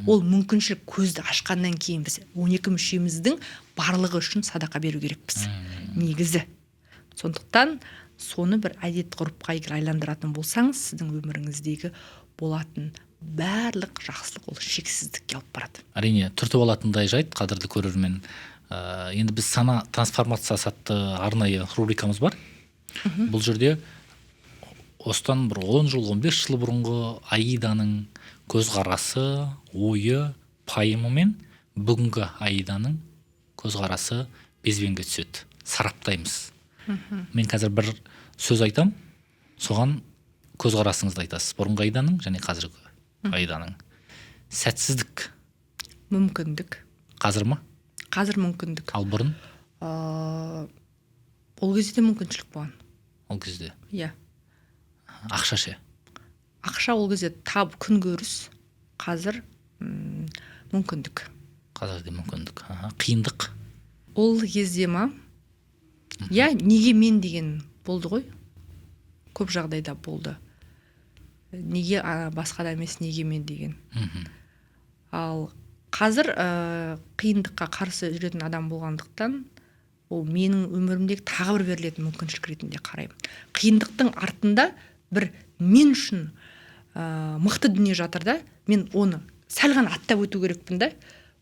Ол мүмкіншілік көзді ашқаннан кейін біз 12 мүшеміздің барлығы үшін садақа беру керекпіз негізі. Сондықтан соны бір әдет ғұрыпқа егер айландыратын болсаңыз, сіздің өміріңіздегі болатын барлық жақсылық ол шексіздікке алып барады. Әрине, түртіп алатындай жайт, қадірлі көрермен. Енді біз «Сана трансформациясы» атты арнайы рубрикамыз бар. Бұл жерде осыдан бір 10 жыл, 15 жыл бұрынғы Аиданың көзқарасы, ойы, пайымы мен бүгінгі Аиданың көзқарасы безбенге түседі, сараптаймыз. Мен қазір бір сөз айтам, соған көзқарасыңызды айтасыз, бұрынғы Аиданың және қазіргі Аиданың. Сәтсіздік. Мүмкіндік. Қазір ма? Қазір мүмкіндік. Ал бұрын? Ол кезде де мүмкіншілік болған. Ол кезде? Иә. Ақша ше? Ақша ол кезде тап күнкөріс, қазір мүмкіндік. Қазір де мүмкіндік. Аха. Қиындық. Ол кезде ма? Иә, неге мен деген болды ғой, көп жағдайда болды. Неге басқа да емес, неге мен деген. Ал қазір қиындыққа қарсы жүретін адам болғандықтан, ол менің өмірімдегі тағы бір берілетін мүмкіншілік ретінде қараймын. Қиындықтың артында бір мен үшін мықты дүние жатыр да, мен оны сәл ғана аттап өту керекпін да,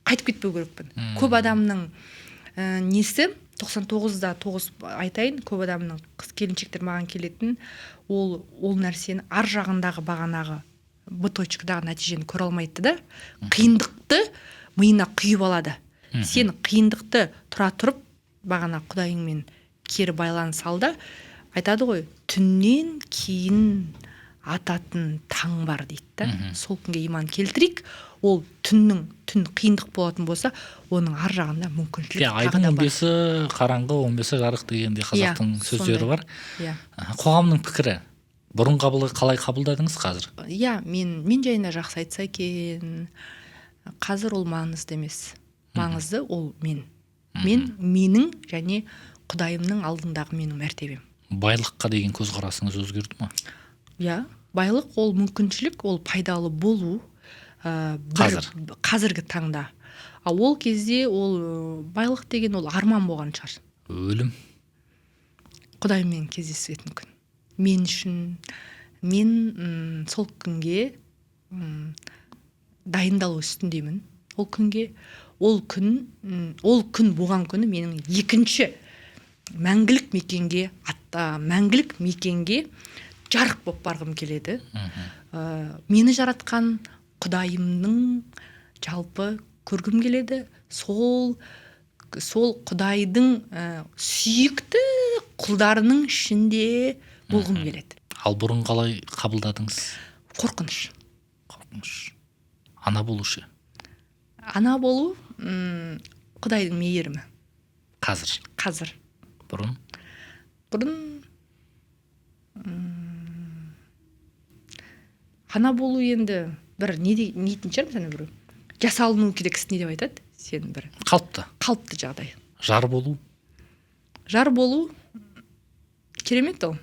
қайтып кетпеу керекпін. Көп адамның несі, 99,9 айтайын, көп адамның, қыз келіншектер маған келетін, ол нәрсені ар жағындағы бағанағы б точкадағы нәтижені көре алмайды да, қиындықты миына құйып алады. Сен қиындықты тұра тұрып, бағана құдайыңмен кері байланыс ал да. Айтады ғой, түннен кейін ататын таң бар дейді да. Сол күнге иман келтірейік. Ол түннің, түн қиындық болатын болса, оның ар жағында мүмкіншілік Иә, тағы айдың да он бар. бесі қараңғы, 15-і жарық дегендей қазақтың сөздері Сондай. бар. Иә. Аха, қоғамның пікірі бұрын қалай қабылдадыңыз, қазір? Иә, мен жайында жақсы айтса екен. Қазір ол маңызды емес. Маңызды ол мен, менің және құдайымның алдындағы менің мәртебем. Байлыққа деген көзқарасыңыз өзгерді ма? Иә, байлық ол мүмкіншілік, ол пайдалы болу Қазір. Қазіргі таңда. Ал ол кезде ол байлық деген ол арман болған шығар. Өлім. Құдаймен кездесетін күн мен үшін. Мен сол күнге дайындалу үстіндемін. Ол күнге, ол күн болған күні менің екінші мәңгілік мекенге атта, мәңгілік мекенге жарық болып барғым келеді. Мені жаратқан құдайымның жалпы көргім келеді. Сол құдайдың сүйікті құлдарының ішінде болғым келеді. Ал бұрын қалай қабылдадыңыз? Қорқыныш. Қорқыныш. Ана болу ше? Ана болу құдайдың мейірімі. Қазір? Қазір. Бұрын? Бұрын Ана болу енді бір не дейтін шығармын, ана біреу жасалыну керек іс не деп айтады, сен бір қалыпты жағдай. Жар болу. Жар болу керемет ол.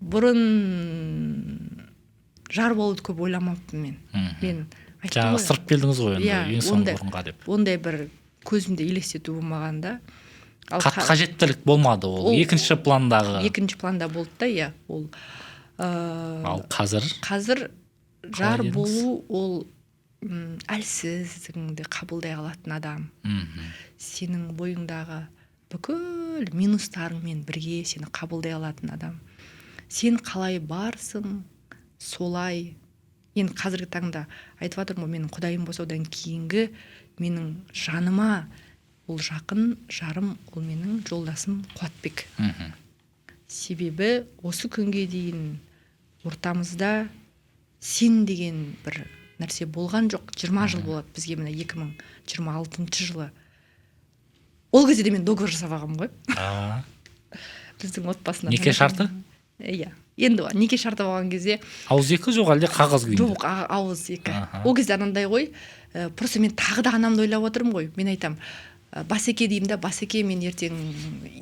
Бұрын жар болуды көп ойламаппын мен. Мен жаңа ысырып келдіңіз ғой енді ең соңғы орынға деп. Ондай бір көзімде елестету болмаған да. Қатты қажеттілік болмады ол. Екінші пландағы. Екінші планда болды да, иә, ол. Ал қазір? Қазір жар болу ол әлсіздігіңді қабылдай алатын адам. Сенің бойыңдағы бүкіл минустарыңмен бірге сені қабылдай алатын адам. Сен қалай барсың, солай. Енді қазіргі таңда айтып жатырмын ғой, менің құдайым болса, одан кейінгі менің жаныма ол жақын жарым, ол менің жолдасым Қуатбек. Себебі осы күнге дейін ортамызда сен деген бір нәрсе болған жоқ. 20 жыл болады бізге, міне 2026 жылы. Ол кезде де мен договор жасап алғанмын ғой. Біздің отбасына. Неке шарты? Иә. Енді неке шарты болған кезде ауыз екі жоқ әлде қағаз күйінде? Жоқ, ауыз екі. Ол кезде анандай ғой, просто мен тағы да анамды ойлап отырмын ғой. Мен айтам, басеке деймін да, басеке, мен ертең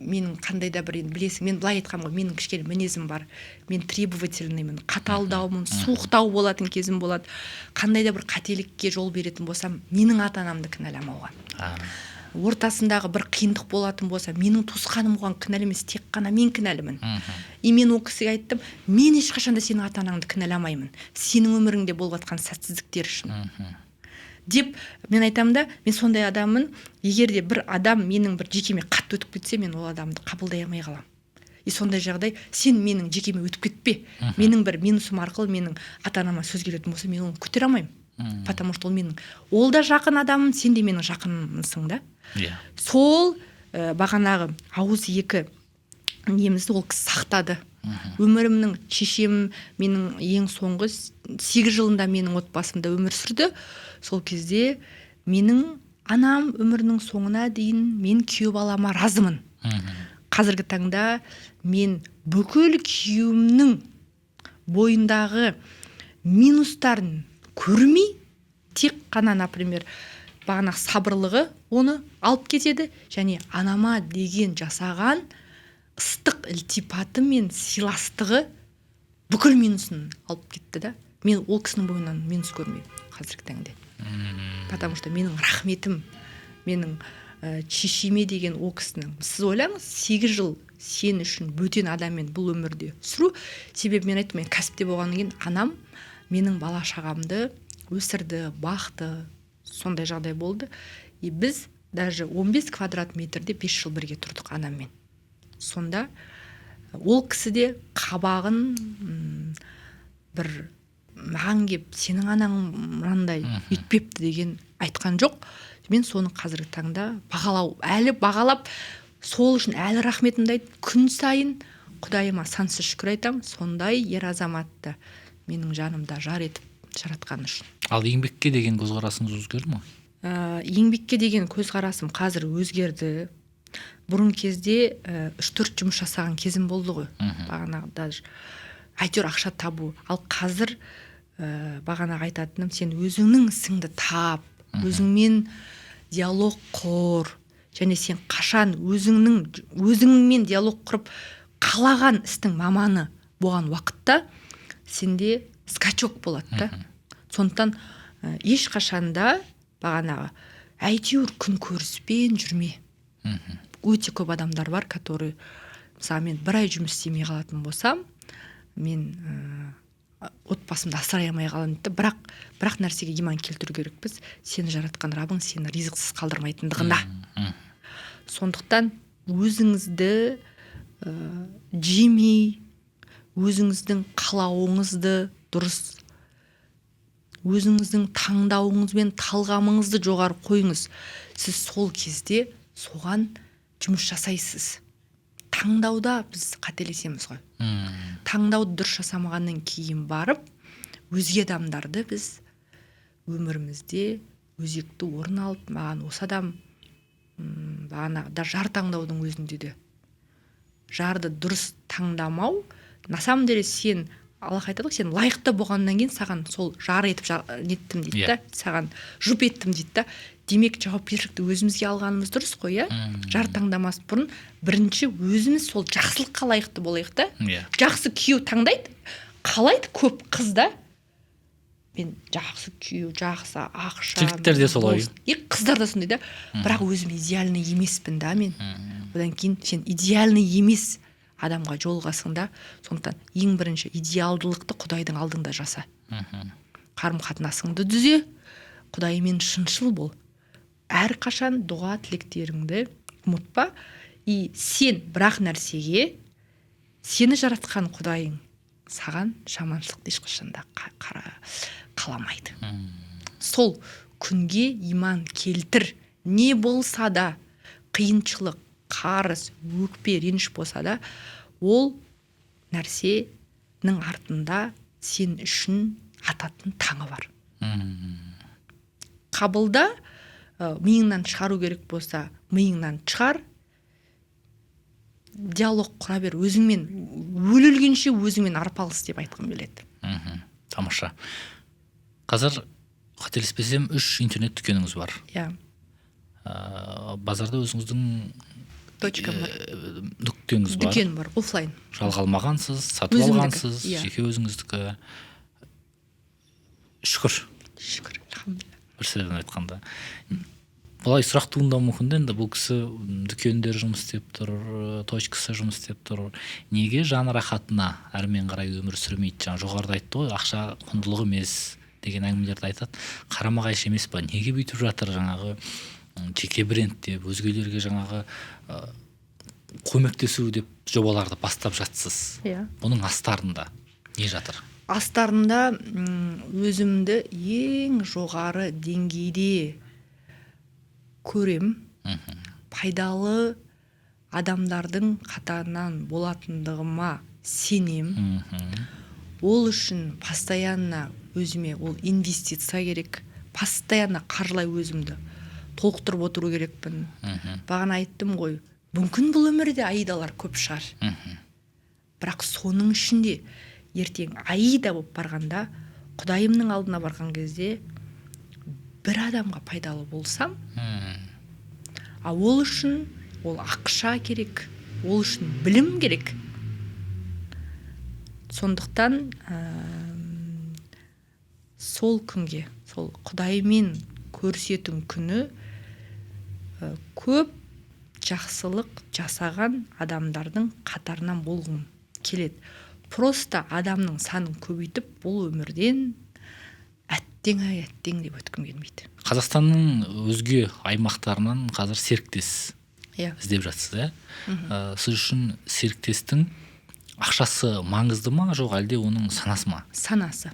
менің қандай да бір, енді білесің, мен былай айтқанмын ғой, менің кішкене мінезім бар, мен требовательныймын, қаталдаумын, суықтау болатын кезім болады. Қандай да бір қателікке жол беретін болсам, менің ата-анамды кінәламауға. Ортасындағы бір қиындық болатын болса, менің туысқаным оған кінәлі емес, тек қана мен кінәлімін. И мен ол кісіге айттым, мен ешқашан да сенің ата-анаңды кінәламаймын, сенің өміріңде болып жатқан сәтсіздіктер үшін. Деп мен айтамын да, мен сондай адаммын, егер де бір адам менің бір жекеме қатты өтіп кетсе, мен ол адамды қабылдай алмай қаламын. И сондай жағдай, сен менің жекеме өтіп кетпе, менің бір минусым арқылы менің ата-анама сөз келетін болса, мен оны көтере алмаймын. Потому что ол менің, ол да жақын адамым, сен де менің жақынымсың да. Сол бағанағы ауыз екі немізді ол кісі сақтады. Өмірімнің шешем менің ең соңғы 8 жылында менің отбасымда өмір сүрді. Сол кезде менің анам өмірінің соңына дейін мен күйеу балама разымын. Қазіргі таңда мен бүкіл күйеуімнің бойындағы минустарын көрмей, тек қана, например, бағана сабырлығы оны алып кетеді, және анама деген жасаған ыстық ілтипаты мен сыйластығы бүкіл минусын алып кетті да. Мен ол кісінің бойынан минус көрмеймін қазіргі таңда. Потому что менің рахметім, менің шешеме деген ол кісінің. Сіз ойлаңыз, 8 жыл сен үшін бөтен адаммен бұл өмірде сүру. Себебі мен айттым, мен кәсіпте болғаннан кейін анам менің бала шағамды өсірді, бақты, сондай жағдай болды. И біз даже 15 квадрат метрде 5 жыл бірге тұрдық анаммен. Сонда ол кісі де қабағын бір маған кеп, сенің анаң мынандай үйтпепті деген айтқан жоқ. Мен соны қазіргі таңда бағалау, әлі бағалап, сол үшін әлі рахметімді айтып, күн сайын Құдайыма сансыз шүкір айтамын, сондай ер азаматты менің жанымда жар етіп жаратқан үшін. Ал еңбекке деген көзқарасыңыз өзгерді ме? Еңбекке деген көзқарасым қазір өзгерді. Бұрын кезде 3-4 жұмыс жасаған кезім болды ғой. Бағанағы даже әйтеуір ақша табу. Ал қазір бағанағы айтатыным, сен өзіңнің ісіңді тап, өзіңмен диалог құр, және сен қашан өзіңмен диалог құрып қалаған істің маманы болған уақытта сенде скачок болады да. Сондықтан ешқашанда бағанағы әйтеуір күн көріспен жүрме. Өте көп адамдар бар, который, мысалы, мен бір ай жұмыс істемей қалатын болсам, мен отбасымды асырай алмай қаламын дейді. Бірақ нәрсеге иман келтіру керекпіз. Сені жаратқан Раббың сені ризықсыз қалдырмайтындығына. Сондықтан өзіңізді жемей, өзіңіздің қалауыңызды дұрыс, өзіңіздің таңдауыңыз бен талғамыңызды жоғары қойыңыз. Сіз сол кезде соған жұмыс жасайсыз. Таңдауда біз қателесеміз ғой. Таңдауды дұрыс жасамағаннан кейін барып, өзге адамдарды біз өмірімізде өзекті орын алып, маған осы адам, бағанағыда жар таңдаудың өзінде де жарды дұрыс таңдамау, на самом деле сен Аллах айтады ғой, сен лайықты болғаннан кейін саған сол жар етіп неттім дейді да, саған жұп еттім дейді да. Демек, жауапкершілікті өзімізге алғанымыз дұрыс қой, иә? Жар таңдамас бұрын бірінші өзіміз сол жақсылыққа лайықты болайық та. Жақсы күйеу таңдайды, қалайды көп қыз да. Мен жақсы күйеу, жақсы ақша. Жігіттер де солай. И қыздар да сондай да. Бірақ өзім идеальный емеспін да мен. Одан кейін сен идеальный емес адамға жолығасың да. Сондықтан ең бірінші идеалдылықты Құдайдың алдында жаса. Қарым қатынасыңды түзе, Құдаймен шыншыл бол. Әрқашан дұға тілектеріңді ұмытпа. И сен бірақ нәрсеге, сені жаратқан Құдайың саған жаманшылықты ешқашан да қаламайды. Сол күнге иман келтір. Не болса да, қиыншылық, қарыз, өкпе, реніш болса да, ол нәрсенің артында сен үшін ататын таңы бар. Қабылда, миыңнан шығару керек болса, миыңнан шығар. Диалог құра бер өзіңмен, өле-өлгенше өзіңмен арпалыс деп айтқым келеді. Тамаша. Қазір қателеспесем 3 интернет дүкеніңіз бар. Иә. Базарда өзіңіздің точкам бар. Нүктеңіз бар. Дүкен бар, офлайн. Жалға алмағансыз, сатып Өзімдікі, алғансыз, иә. жеке өзіңіздікі. Шүкір. Шүкір, альхамдулилля. Бір сөзбен айтқанда. Былай сұрақ туындауы мүмкін де, енді бұл кісі дүкендер жұмыс істеп тұр, точкасы жұмыс істеп тұр. Неге жан рахатына әрмен қарай өмір сүрмейді? Жаңа жоғарыда айтты ғой, ақша құндылық емес деген әңгімелерді айтады. Қарама-қайшы емес па? Неге бүйтіп жатыр жаңағы жеке бренд деп, өзгелерге жаңағы көмектесу деп жобаларды бастап жатсыз? Иә. Бұның астарында не жатыр? Астарында өзімді ең жоғары деңгейде көрем. Пайдалы адамдардың қатарынан болатындығыма сенем. Ол үшін постоянно өзіме ол инвестиция керек, постоянно қаржылай өзімді толықтырып отыру керекпін. Бағана айттым ғой, мүмкін бұл өмірде Аидалар көп шығар. Бірақ соның ішінде ертең Аида болып барғанда, Құдайымның алдына барған кезде бір адамға пайдалы болсам, а ол үшін ол ақша керек, ол үшін білім керек. Сондықтан сол күнге, сол Құдаймен көрісетін күні, көп жақсылық жасаған адамдардың қатарынан болғым келеді. Просто адамның санын көбейтіп, бұл өмірден әттең ай, әттең деп өткім келмейді. Қазақстанның өзге аймақтарынан қазір серіктес Иә. іздеп жатсыз, иә? Сіз үшін серіктестің ақшасы маңызды ма, жоқ әлде оның санасы ма? Санасы.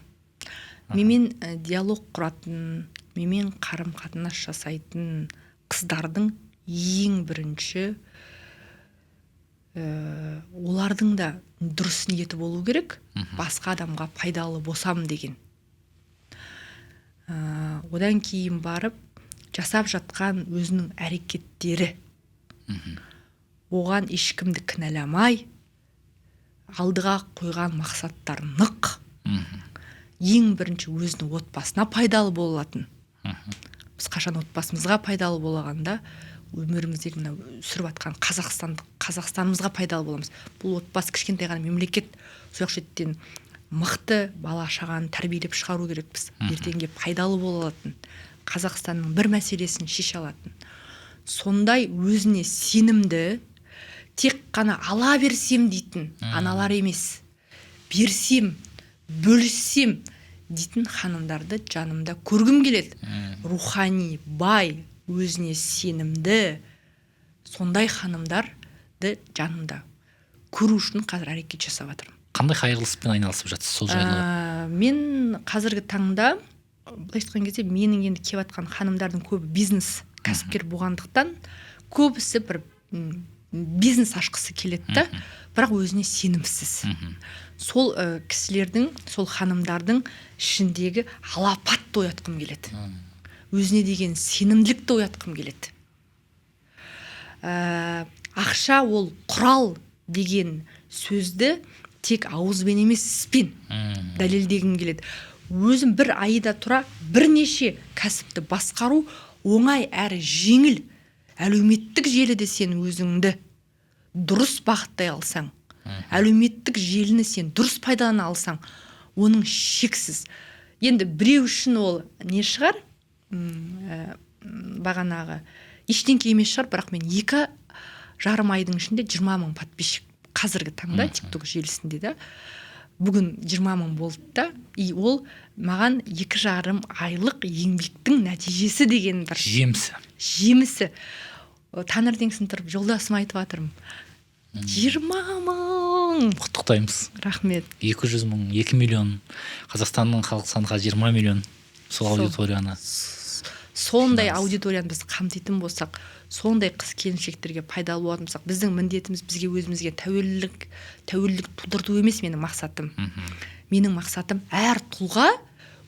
Менімен диалог құратын, менімен қарым-қатынас жасайтын қыздардың ең бірінші, олардың да дұрыс ниеті болу керек, басқа адамға пайдалы болсам деген. Одан кейін барып жасап жатқан өзінің әрекеттері. Оған ешкімді кінәламай, алдыға қойған мақсаттар нық. Ең бірінші өзінің отбасына пайдалы болатын. Біз қашан отбасымызға пайдалы болғанда, өміріміздегі мына сүріп жатқан Қазақстанымызға пайдалы боламыз. Бұл отбасы кішкентай ғана мемлекет, сол жақтан мықты бала шағаны тәрбиелеп шығару керекпіз. Ертеңге пайдалы бола алатын, Қазақстанның бір мәселесін шеше алатын. Сондай өзіне сенімді, тек қана ала берсем дейтін аналар емес, берсем, бөліссем дейтін ханымдарды жанымда көргім келеді. Рухани бай, өзіне сенімді сондай ханымдарды жанымда көру үшін қазір әрекет жасап жатырмын. Қандай қайырлы іспен айналысып жатсыз сол жайлы? Мен қазіргі таңда, былайша айтқан кезде, менің енді келіп жатқан ханымдардың көбі бизнес кәсіпкер болғандықтан, көбісі бір бизнес ашқысы келеді да, бірақ өзіне сенімсіз. Сол кісілердің, сол ханымдардың ішіндегі алапатты оятқым келеді. Өзіне деген сенімділікті оятқым келеді. Ақша ол құрал деген сөзді Тек ауызбен емес, іспен дәлелдегім келеді. Өзім бір айда тұра бірнеше кәсіпті басқару оңай әрі жеңіл. Әлеуметтік желіде сен өзіңді дұрыс бағыттай алсаң, әлеуметтік желіні сен дұрыс пайдалана алсаң, оның шексіз. Енді біреу үшін ол не шығар, бағанағы ештеңке емес шығар, бірақ мен 2,5 айдың ішінде 20 мың подписчик қазіргі таңда ТикТок желісінде да, бүгін 20 мың болды да, и ол маған 2,5 айлық еңбектің нәтижесі деген бір жемісі. Жемісі. Таңертеңгісін тұрып жолдасыма айтып жатырмын: 20 мың. Құттықтаймыз. Рахмет. 200 мың, 2 миллион. Қазақстанның халық саны қазір 20 миллион, сол аудиторияны Сондай жинаңыз. аудиторияны біз қамтитын болсақ, сондай қыз келіншектерге пайдалы болатын болсақ, біздің міндетіміз бізге өзімізге тәуелділік тудырту емес менің мақсатым. Менің мақсатым — әр тұлға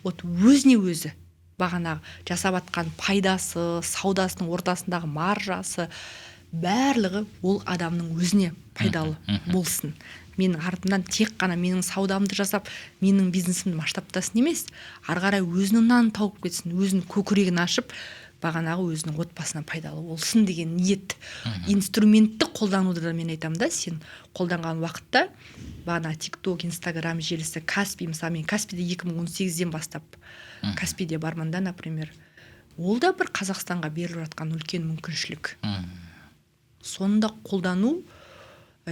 вот өзіне өзі бағанағы жасап жатқан пайдасы, саудасының ортасындағы маржасы, барлығы ол адамның өзіне пайдалы болсын. Менің артымнан тек қана менің саудамды жасап, менің бизнесімді масштабтасын емес, ары қарай өзінің нанын тауып кетсін, өзінің көкірегін ашып, бағанағы өзінің отбасына пайдалы болсын деген ниет. Инструментті қолдануды да мен айтамын да, сен қолданған уақытта бағана ТикТок, Инстаграм желісі, Каспи. Мысалы, мен Каспиде 2018-ден бастап Каспиде бармын да, например. Ол да бір Қазақстанға беріліп жатқан үлкен мүмкіншілік. Соны да қолдану,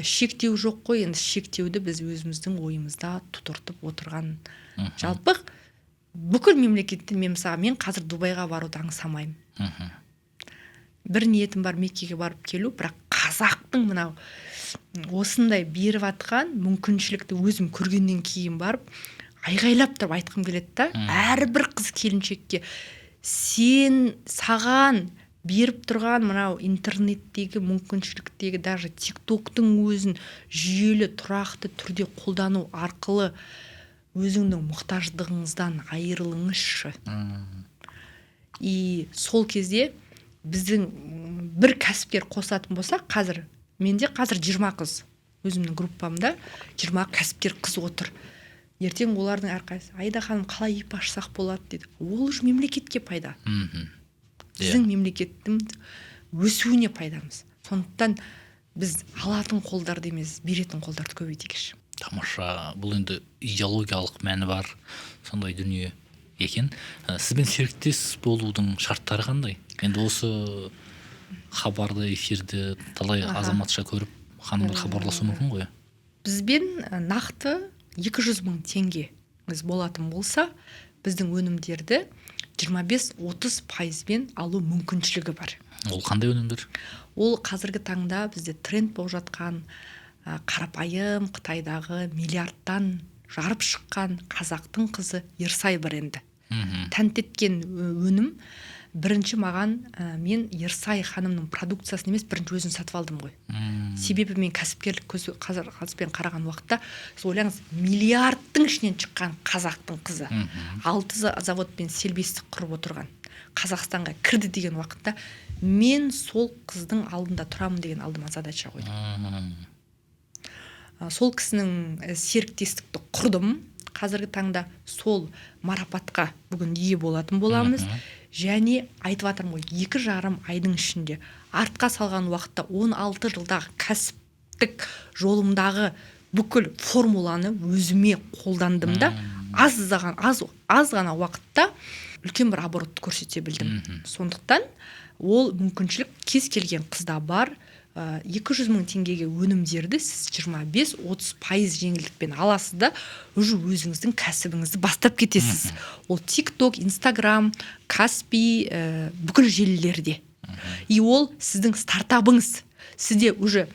шектеу жоқ қой енді. Шектеуді біз өзіміздің ойымызда тұтыртып отырған. Жалпы бүкіл мемлекеттен мен, мысалы, мен қазір Дубайға баруды аңсамаймын. Бір ниетім бар — Меккеге барып келу. Бірақ қазақтың мынау осындай беріп жатқан мүмкіншілікті өзім көргеннен кейін барып айғайлап тұрып айтқым келеді да әрбір қыз келіншекке: сен, саған беріп тұрған мынау интернеттегі мүмкіншіліктегі, даже Тик Токтың өзін жүйелі, тұрақты түрде қолдану арқылы өзіңнің мұқтаждығыңыздан айырылыңызшы. И сол кезде біздің бір кәсіпкер қосатын болсақ, қазір менде қазір 20 қыз, өзімнің группамда 20 кәсіпкер қыз отыр. Ертең олардың әрқайсысы: «Аида ханым, қалай ИП ашсақ болады?» — дейді. Ол уже мемлекетке пайда, біздің мемлекеттің өсуіне пайдамыз. Сондықтан біз алатын қолдарды емес, беретін қолдарды көбейтейікші. Тамаша, бұл енді идеологиялық мәні бар сондай дүние екен. Сізбен серіктес болудың шарттары қандай? Енді осы хабарды, эфирді талай азаматша көріп, ханымдар хабарласуы мүмкін ғой. Бізбен нақты 200 мың теңгеңіз болатын болса, біздің өнімдерді 25-30 пайызбен алу мүмкіншілігі бар. Ол қандай өнімдер? Ол қазіргі таңда бізде тренд болып жатқан, қарапайым қытайдағы миллиардтан жарып шыққан қазақтың қызы Ерсай бренді. Тәнті еткен өнім бірінші маған, мен Ерсай ханымның продукциясын емес, бірінші өзін сатып алдым ғой. Себебі мен кәсіпкерлік көз қазір қазбен қараған уақытта, сіз ойлаңыз, миллиардтың ішінен шыққан қазақтың қызы алты заводпен селбестік құрып отырған, Қазақстанға кірді деген уақытта мен сол қыздың алдында тұрамын деген алдыма задача қойдым. Сол кісінің серіктестікті құрдым. Қазіргі таңда сол марапатқа бүгін ие болатын боламыз. Және айтып жатырмын ғой, 2,5 айдың ішінде артқа салған уақытта 16 жылдағы кәсіптік жолымдағы бүкіл формуланы өзіме қолдандым да, аз ғана уақытта үлкен бір оборотты көрсете білдім. Сондықтан ол мүмкіншілік кез келген қызда бар. 200 мың теңгеге өнімдерді сіз 25-30% жеңілдікпен аласыз да, уже өзіңіздің кәсібіңізді бастап кетесіз. Ол ТикТок, Инстаграм, Каспи, бүкіл желілерде. И ол сіздің стартабыңыз. Сізде уже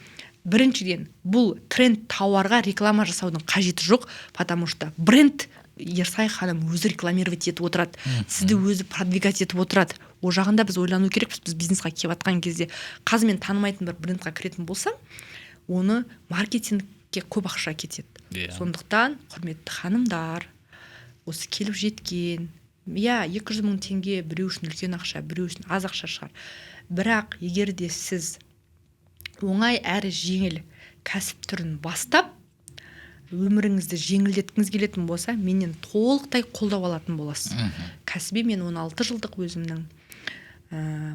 біріншіден бұл тренд тауарға реклама жасаудың қажеті жоқ, потому что бренд Ерсай ханым өзі рекламировать етіп отырады, сізді өзі продвигать етіп отырады. Ол жағында біз ойлану керекпіз. Біз бизнесқа келіп жатқан кезде, қазір мен танымайтын бір брендқа кіретін болсам, оны маркетингке көп ақша кетеді. Сондықтан, құрметті ханымдар, осы келіп жеткен, иә, 200 мың теңге біреу үшін үлкен ақша, біреу үшін аз ақша шығар, бірақ егер де сіз оңай әрі жеңіл кәсіп түрін бастап, Өміріңізді жеңілдеткіңіз келетін болса, менен толықтай қолдау алатын боласыз. Кәсіби мен 16 жылдық өзімнің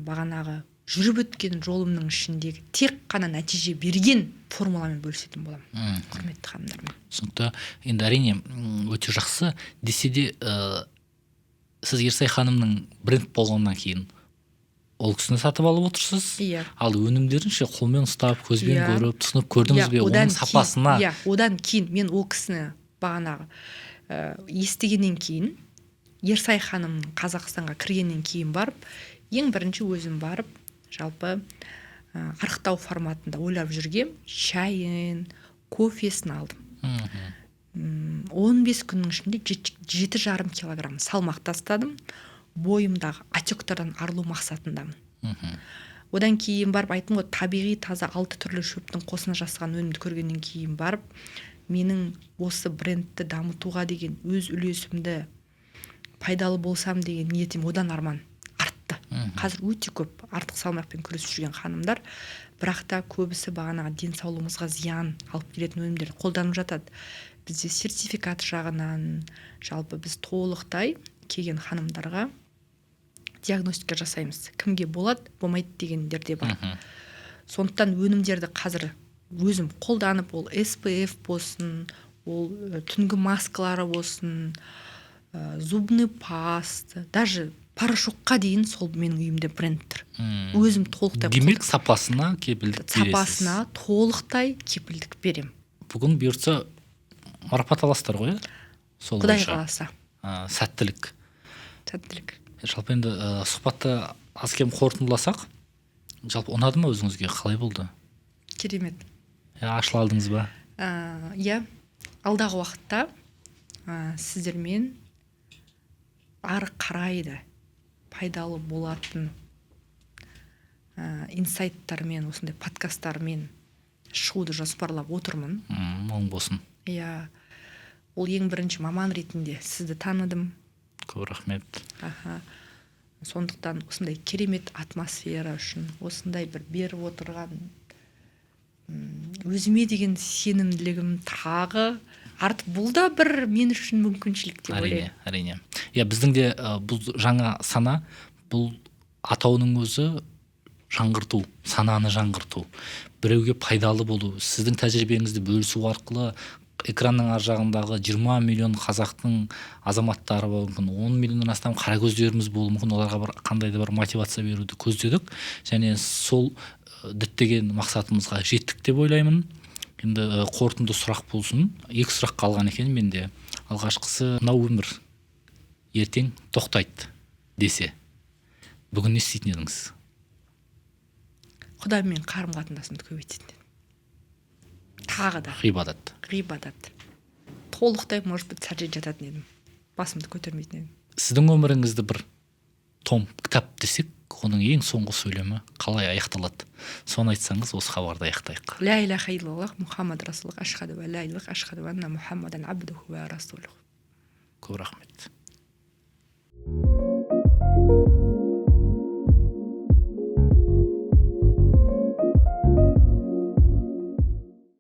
бағанағы жүріп өткен жолымның ішіндегі тек қана нәтиже берген формуламен бөлісетін боламын, құрметті ханымдармен. Түсінікті. Енді әрине өте жақсы десе де, сіз Ерсай ханымның бренд болғаннан кейін ол кісіні сатып алып отырсыз. Иә. Ал өнімдерін ше қолмен ұстап, көзбен көріп, тұтынып көрдіңіз бе оның сапасына? Иә, одан кейін мен ол кісіні бағанағы естігеннен кейін, Ерсай ханым Қазақстанға кіргеннен кейін барып, ең бірінші өзім барып, жалпы арықтау форматында ойлап жүргем, шайын, кофесін алдым. 15 күннің ішінде 7,5 килограмм салмақ тастадым. Бойымдағы отектардан арылу мақсатындамын. Одан кейін барып айттым ғой, табиғи таза 6 түрлі шөптің қосына жасаған өнімді көргеннен кейін барып, менің осы брендті дамытуға деген өз үлесімді пайдалы болсам деген ниетім одан арман артты. Қазір өте көп артық салмақпен күресіп жүрген ханымдар, бірақ та көбісі бағанағы денсаулығымызға зиян алып келетін өнімдерді қолданып жатады. Бізде сертификат жағынан жалпы біз толықтай келген ханымдарға диагностика жасаймыз. Кімге болады, болмайды дегендер де бар. Сондықтан өнімдерді қазір өзім қолданып, ол SPF болсын, ол түнгі маскалары болсын, зубный паста, даже порошокқа дейін сол менің үйімде бренд тұр. Өзім толықтай Демек, сапасына кепілдік бересіз. Сапасына толықтай кепілдік берем. Бүгін бұйыртса марапат аласыздар ғой, иә? Сол Құдай бойынша. қаласа. Сәттілік. Сәттілік. Жалпы енді сұхбатты аз-кем қорытындыласақ, жалпы ұнады ма өзіңізге, қалай болды? Керемет. Ашыла алдыңыз ба? Иә, алдағы уақытта сіздермен ары қарай да пайдалы болатын инсайттармен, осындай подкасттармен шығуды жоспарлап отырмын. Оң болсын. Иә, ол ең бірінші маман ретінде сізді таныдым. Көп рахмет. Аха. Сондықтан осындай керемет атмосфера үшін, осындай бір беріп отырған, өзіме деген сенімділігім тағы артып, бұл да бір мен үшін мүмкіншілік деп Әрине, ойлаймын. әрине. Иә, біздің де бұл жаңа сана, бұл атауының өзі жаңғырту, сананы жаңғырту, біреуге пайдалы болу, сіздің тәжірибеңізді бөлісу арқылы экранның ар жағындағы 20 миллион қазақтың азаматтары болуы мүмкін, 10 миллионнан астам қаракөздеріміз болуы мүмкін, оларға бір қандай да бір мотивация беруді көздедік және сол діттеген мақсатымызға жеттік деп ойлаймын. Енді қорытынды сұрақ болсын. 2 сұрақ қалған екен менде. Алғашқысы, мынау өмір ертең тоқтайды десе, бүгін не істейтін едіңіз? Құдаймен қарым-қатынасымды көбейтетін едім. Тағы да. Ғибадат. Ғибадат. Толықтай, может быть, сәжде жататын едім. Басымды көтермейтін едім. Сіздің өміріңізді бір том кітап десек, оның ең соңғы сөйлемі қалай аяқталады? Соны айтсаңыз, осы хабарды аяқтайық. Ля иляха иллаллах, Мухаммад расулуллах, ашхаду ан ля илаха, ашхаду анна Мухаммадан абдуху ва расулух. Көп рахмет.